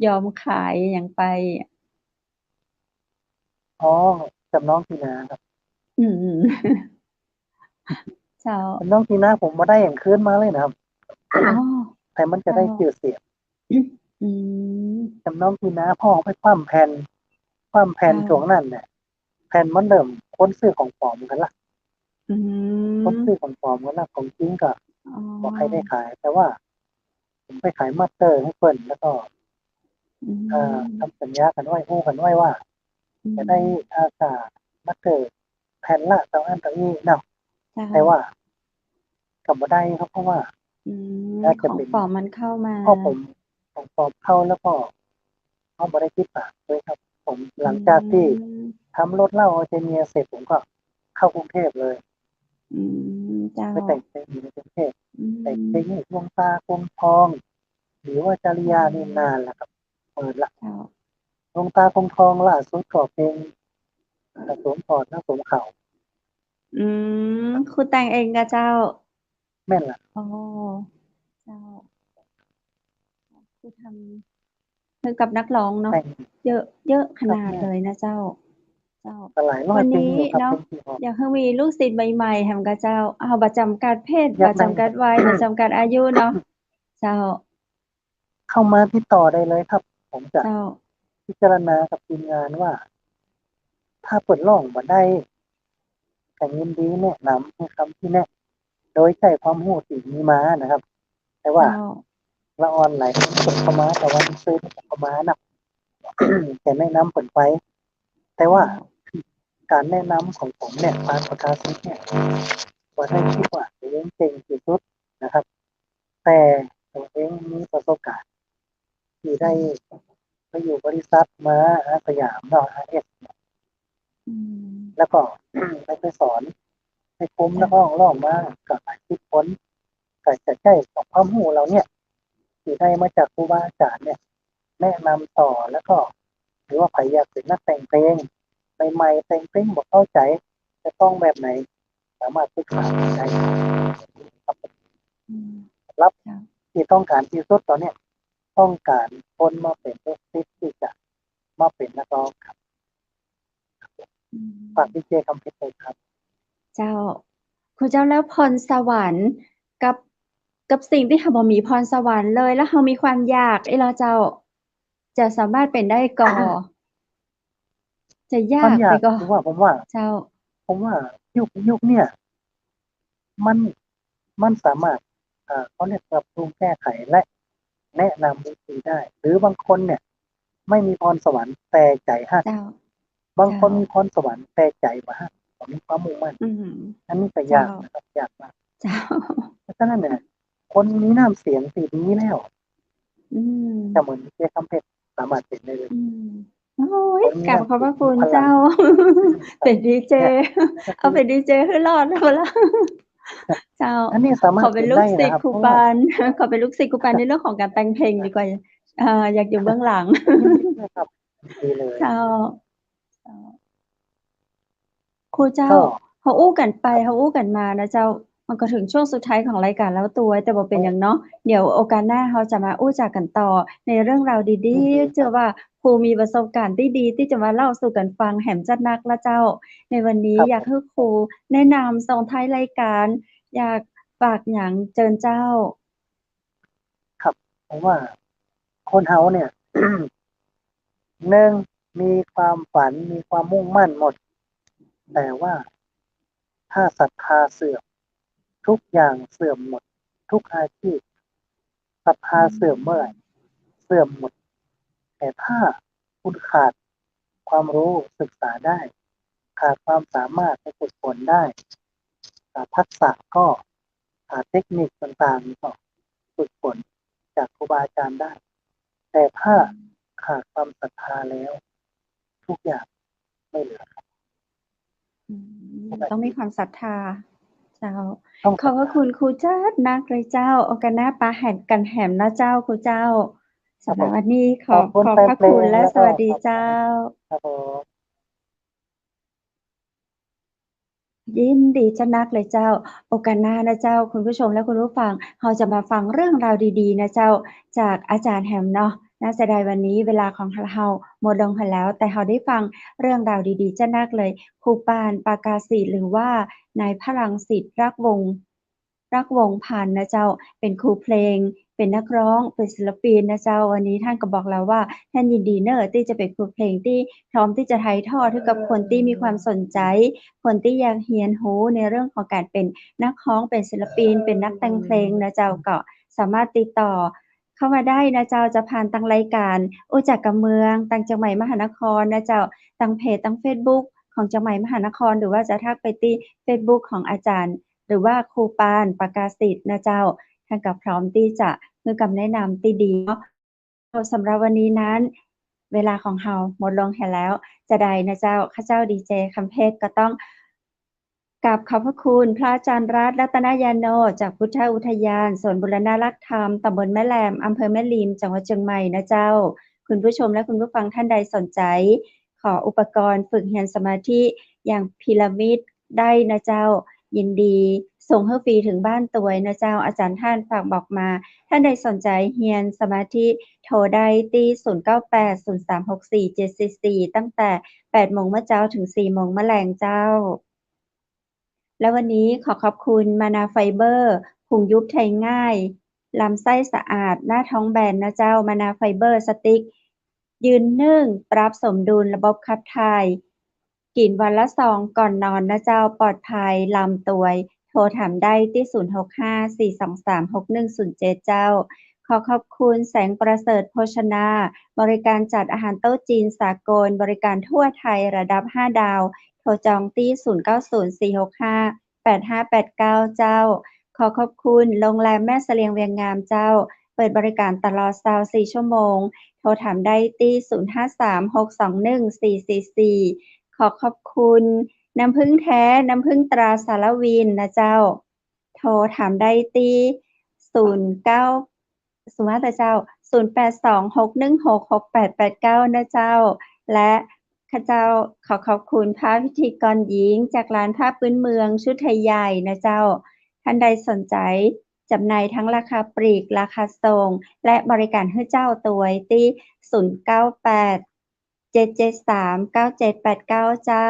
ยอมขายอย่างไป อ๋อ จ๋ำนองตี้นาครับ อืม อืม เจ้า จ๋ำนองตี้นาผมบ่ได้หยังคืนมาเลยนะครับ อ๋อ แต่มันจะได้ เจ้า จื้อเสียง อืม จ๋ำนองตี้นา พ่อไปคว่ำแผ่น คว่ำแผ่น เจ้า ช่วงนั้นเนี่ย แผ่นมันเริ่มคนซื้อของปลอมกั๋นละ อืม คนซื้อของปลอมก็นัก ของจริงก็ อ๋อ บ่ใค่ได้ขาย แต่ว่าผมไปขายมาสเตอร์หื้อเปิ้น แล้วก็ อืม เอ่อ ทำสัญญากั๋นไว้ อู้กั๋นไว้ว่า อืม จะได้ เอ่อ ค่ามาสเตอร์แผ่นละเต้าอั้นเต้าอี้เนาะ เจ้า แต่ว่า ก็บ่ได้ครับ เพราะว่า อืม น่าจะเป็น ของปลอมมันเข้ามา เพราะผม ของปลอมเข้า แล้วก็ ก็บ่ได้ติดต๋ามด้วยครับ ผม หลังจากตี้ อืม ทำรถเหล้าออเจเนียเสร็จ ผมก็เข้ากรุงเทพเลย อืม เจ้า ไปแต่งเพลงอยู่ในกรุงเทพ อืม แต่งเพลงให้ดวงตาคงทอง หรือว่าจริยา อืม นี่นานแล้วครับ เปิดละ เจ้า ดวงตาคงทอง ล่าสุดก็เพลง เอ่อ สวมกอดนะสวมเข่า อืม ครูแต่งเองก่ะเจ้า แม่นละ อ๋อ เจ้า ครูทำ คือกับนักร้องเนาะ แต่ง เยอะ เยอะขนาด ครับ เลยนะเจ้า เจ้า ก็หลายร้อย วันนี้ เพลงอยู่ครับ เนาะ เพลงที่ออก อยากหื้อมีลูกศิษย์ใหม่ๆ แหมก่ะเจ้า เอา บ่จ๋ำกัดเพศ อยากได้ บ่จ๋ำกัดวัย บ่จ๋ำกัดอายุเนาะ เจ้า เข้ามาติดต่อได้เลยครับ ผมจะ เจ้า พิจารณากับทีมงานว่า ถ้าเปิ้นร้องบ่ได้ ก็ยินดีแนะนำหื้อคำตี้แนะ โดยใจ๊ความฮู้ตี้มีมานะครับ แต่ว่า เจ้า ละอ่อนหลายคนส่งเข้ามา แต่ว่าหนังสือส่งเข้ามานะ จะแนะนำเปิ้นไป แต่ว่า เจ้า ก๋านแนะนำของผมเนี่ย ปานปากาศิษย์เนี่ย บ่ได้กึ๊ดว่าตัวเองเจ๋งตี้สุดนะครับ แต่ตัวเองมีประสบก๋ารณ์ ตี้ได้ไปอยู่บริษัทมา อาสยามเนาะ อาร์เอส อืม แล้วก็ ได้ไปสอน ไปคุม ค่ะ นักร้อง ร้องมาก็หลายสิบคน ก็จะใจ๊ความฮู้เหล่าเนี้ย ตี้ได้มาจากครูบาอาจ๋ารย์เนี่ย แนะนำต่อ แล้วก็ หรือว่าใผอยากเป๋นนักแต่งเพลงใหม่ๆ แต่งเพลงบ่เข้าใจ๋ จะต้องแบบไหน สามารถปรึกษาได้ครับ อืม สำหรับ ค่ะ ตี้ต้องก๋ารตี้สุดต๋อนเนี้ย ต้องก๋ารคนมาเป๋นลูกศิษย์ตี้จะมาเป๋นนักร้องครับ อืม ฝากดีเจคำเพชรด้วยครับ เจ้า ครูเจ้า แล้วพรสวรรค์กับ กับสิ่งตี้เฮาบ่มีพรสวรรค์เลย แล้วเฮามีความอยากอี้ลอเจ้า จะสามารถเป๋นได้ก่อ จะยากไปก่อ ความอยาก คือว่า ผมว่า เจ้า ผมว่ายุค ยุคเนี่ย มัน มันสามารถ เอ่อ เขาเรียกปรับปรุงแก้ไขและแนะนำวิธีได้ หรือบางคนเนี่ย ไม่มีพรสวรรค์แต่ใจ๋ฮัก เจ้า บางคน เจ้า มีพรสวรรค์แต่ใจ๋บ่ฮัก บ่มีความมุ่งมั่น อืม อันนี้ก็ยาก เจ้า นะครับ ยากมาก เจ้า เพราะฉะนั้นเนี่ย คนมีน้ำเสียงตี้ดีแล้ว อืม จะเหมือนดีเจคำเพชร สามารถเป๋นได้เลย อืม โอ้ย คนมี กราบขอบพระคุณเจ้า น้ำเสียงมีพลัง เป๋นดีเจ เอาเป๋นดีเจหื้อรอดเอาละ เจ้า อันนี้สามารถ ขอเป๋นลูกศิษย์ครูปาน เป๋นได้นะครับ เพราะว่า ขอเป๋นลูกศิษย์ครูปานในเรื่องของก๋านแต่งเพลงดีกว่า เอ่อ อยากอยู่เบื้องหลัง ยินดีด้วยครับ ยินดีเลย เจ้า เจ้า ครูเจ้า ก็ เฮาอู้กั๋นไป ครับ เฮาอู้กั๋นมานะเจ้า มันก็เถิงช่วงสุดท้ายของรายก๋านแล้วตวย แต่บ่เป๋นหยังเนาะ เดี๋ยวโอกาสหน้าเฮาจะมาอู้จ๋ากั๋นต่อในเรื่องราวดีๆ ยินดีครับ เจื้อว่าครูมีประสบก๋ารณ์ตี้ดีตี้จะมาเล่าสู่กั๋นฟังแหมจัดนักละเจ้า ในวันนี้ ครับ อยากหื้อครูแนะนำส่งท้ายรายก๋าน อยากฝากหยังเจิญเจ้า ครับ ผมว่าคนเฮาเนี่ย หนึ่ง มีความฝัน มีความมุ่งมั่นหมด แต่ว่าถ้าศรัทธาเสื่อม ทุกอย่างเสื่อมหมด ทุกอาชีพ ศรัทธาเสื่อมเมื่อไหร่ เสื่อมหมด แต่ถ้าคุณขาดความรู้ศึกษาได้ ขาดความสามารถไปฝึกฝนได้ อ่า ทักษะก็ อ่า เทคนิคต่างๆ ก็ฝึกฝนจากครูบาอาจารย์ได้ แต่ถ้าขาดความศรัทธาแล้ว ทุกอย่างไม่เหลือครับ อืม ต้องมีความศรัทธา เจ้า ต้องศรัทธา ขอบพระคุณครูจัดนักเลยเจ้า โอกาสหน้าปะแหมกั๋นแหมนะเจ้า ครูเจ้า ครับผม สำหรับวันนี้ขอบ ขอบคุณ ขอบพระคุณ แปลงเพลง และ แล้วก็ สวัสดีเจ้า ครับผม ยินดีจัดนักเลยเจ้า โอกาสหน้านะเจ้า คุณผู้ชมและคุณผู้ฟัง เฮาจะมาฟังเรื่องราวดีๆ นะเจ้า จากอาจ๋ารย์แหมเนาะ น่าเสียดายวันนี้เวลาของเฮาหมดลงไปแล้ว แต่เฮาได้ฟังเรื่องราวดีๆ จัดนักเลย ครูปาน ปากาศิษย์ หรือว่านายพลังสิทธิ์ รักวงศ์ รักวงศ์พันธ์นะเจ้า เป๋นครูเพลง เป๋นนักร้อง เป๋นศิลปินนะเจ้า วันนี้ต้านก็บอกแล้วว่าต้านยินดีเน่อตี้จะเป๋นครูเพลงตี้พร้อมตี้จะถ่ายทอดหื้อกับคนตี้มีความสนใจ๋ คนตี้อยากเฮียนฮู้ในเรื่องของก๋านเป๋นนักฮ้อง เป๋นศิลปิน เป๋นนักแต่งเพลงนะเจ้า ก็สามารถติดต่อเข้ามาได้นะเจ้า จะผ่านตางรายก๋านอู้จักกำเมือง ตางเจียงใหม่มหานครนะเจ้า ตางเพจ ตางเฟซบุ๊กของเจียงใหม่มหานคร หรือว่าจะทักไปตี้เฟซบุ๊กของอาจ๋ารย์ หรือว่าครูปาน ประกาศิษย์นะเจ้า ต้านก็พร้อมตี้จะหื้อกำแนะนำตี้ดีเนาะ สำหรับวันนี้นั้น เวลาของเฮาหมดลงแหมแล้ว จะใดนะเจ้า ข้าเจ้าดีเจคำเพชรก็ต้องกราบขอบพระคุณพระอาจารย์รัตน์ รัตนยาโน จากพุทธอุทยานสวนบูรณรักษ์ธรรม ตำบลแม่แลม อำเภอแม่ริม จังหวัดเจียงใหม่นะเจ้า คุณผู้ชมและคุณผู้ฟังท่านใดสนใจ๋ ขออุปกรณ์ฝึกเฮียนสมาธิอย่างพีระมิดได้นะเจ้า ยินดีส่งหื้อฟรีเถิงบ้านตวยนะเจ้า อาจ๋ารย์ต้านฝากบอกมา ต้านใดสนใจ๋เฮียนสมาธิโทรได้ตี้ ศูนย์เก้าแปด ศูนย์สามหกสี่ เจ็ดสี่สี่ ตั้งแต่แปดโมงเมื่อเจ๊าเถิงสี่โมงเมื่อแลงเจ้า และวันนี้ขอขอบคุณมานาไฟเบอร์ พุงยุบถ่ายง่าย ลำไส้สะอาด หน้าท้องแบนนะเจ้า มานาไฟเบอร์สติ๊ก ยืนนึ่ง ปรับสมดุลระบบขับถ่าย กิ๋นวันละซองก่อนนอนนะเจ้า ปลอดภัย ลำตวย โทรถามได้ตี้ ศูนย์หกห้า สี่สองสาม หกหนึ่งศูนย์เจ็ด เจ้า ขอขอบคุณแสงประเสริฐโภชนา บริการจัดอาหารโต๊ะจีนสากล บริการทั่วไทยระดับห้าดาว โทรจองตี้ ศูนย์เก้าศูนย์ สี่หกห้า แปดห้าแปดเก้า เจ้า ขอขอบคุณโรงแรมแม่เสลียงเวียงงามเจ้า เปิดบริการตลอดซาวสี่ชั่วโมง โทรถามได้ตี้ ศูนย์ห้าสาม หกสองหนึ่ง สี่สี่สี่ ขอขอบคุณน้ำผึ้งแท้ น้ำผึ้งตราสารวินนะเจ้า โทรถามได้ตี้ ศูนย์เก้า สวัสดีเจ้า ศูนย์แปดสอง หกหนึ่งหก หกแปดแปดเก้า นะเจ้า และข้าเจ้าขอขอบคุณผ้าพิธีกรหญิงจากร้านผ้าพื้นเมืองชุดไทยใหญ่นะเจ้า ท่านใดสนใจ๋จำหน่ายทั้งราคาปลีก ราคาส่ง และบริการหื้อเจ้าตวยตี้ ศูนย์เก้าแปด เจ็ดเจ็ดสาม เก้าเจ็ดแปดเก้า เจ้า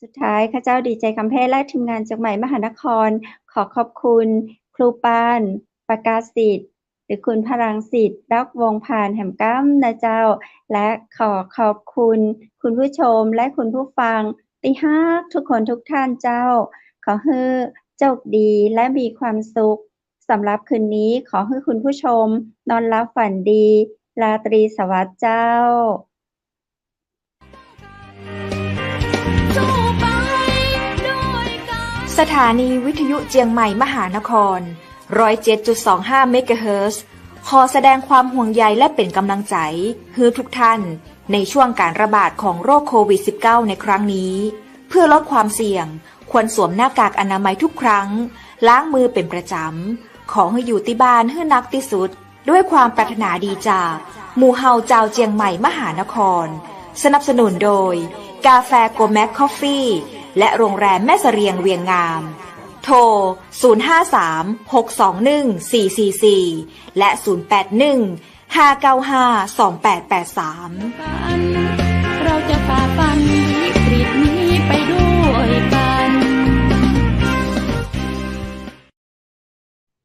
สุดท้ายข้าเจ้าดีเจคำเพชรและทีมงานเจียงใหม่มหานคร ขอขอบคุณครูปาน ประกาศิษย์ หรือคุณพลังสิทธิ์ ดอกวงศ์พานแหมก้ำนะเจ้า และขอขอบคุณคุณผู้ชมและคุณผู้ฟังตี้ฮักทุกคนทุกท่านเจ้า ขอหื้อโชคดีและมีความสุข สำหรับคืนนี้ขอหื้อคุณผู้ชมนอนหลับฝันดี ราตรีสวัสดิ์เจ้า สถานีวิทยุเจียงใหม่มหานคร ร้อยเจ็ดจุดสองห้า เมกะเฮิรตซ์ ขอแสดงความห่วงใยและเป๋นกำลังใจ๋หื้อทุกท่าน ในช่วงการระบาดของโรคโควิดสิบเก้า ในครั้งนี้ เพื่อลดความเสี่ยง ควรสวมหน้ากากอนามัยทุกครั้ง ล้างมือเป๋นประจ๋ำ ขอหื้ออยู่ตี้บ้านหื้อนักตี้สุด ด้วยความปรารถนาดีจากหมู่เฮาจาวเจียงใหม่มหานคร สนับสนุนโดย กาแฟโกแม็กคอฟฟี่ และโรงแรมแม่เสลียงเวียงงาม โทร ศูนย์ห้าสาม หกสองหนึ่ง สี่สี่สี่ และ ศูนย์แปดหนึ่ง ห้าเก้าห้า สองแปดแปดสาม เราจะฝ่าฟันวิกฤตนี้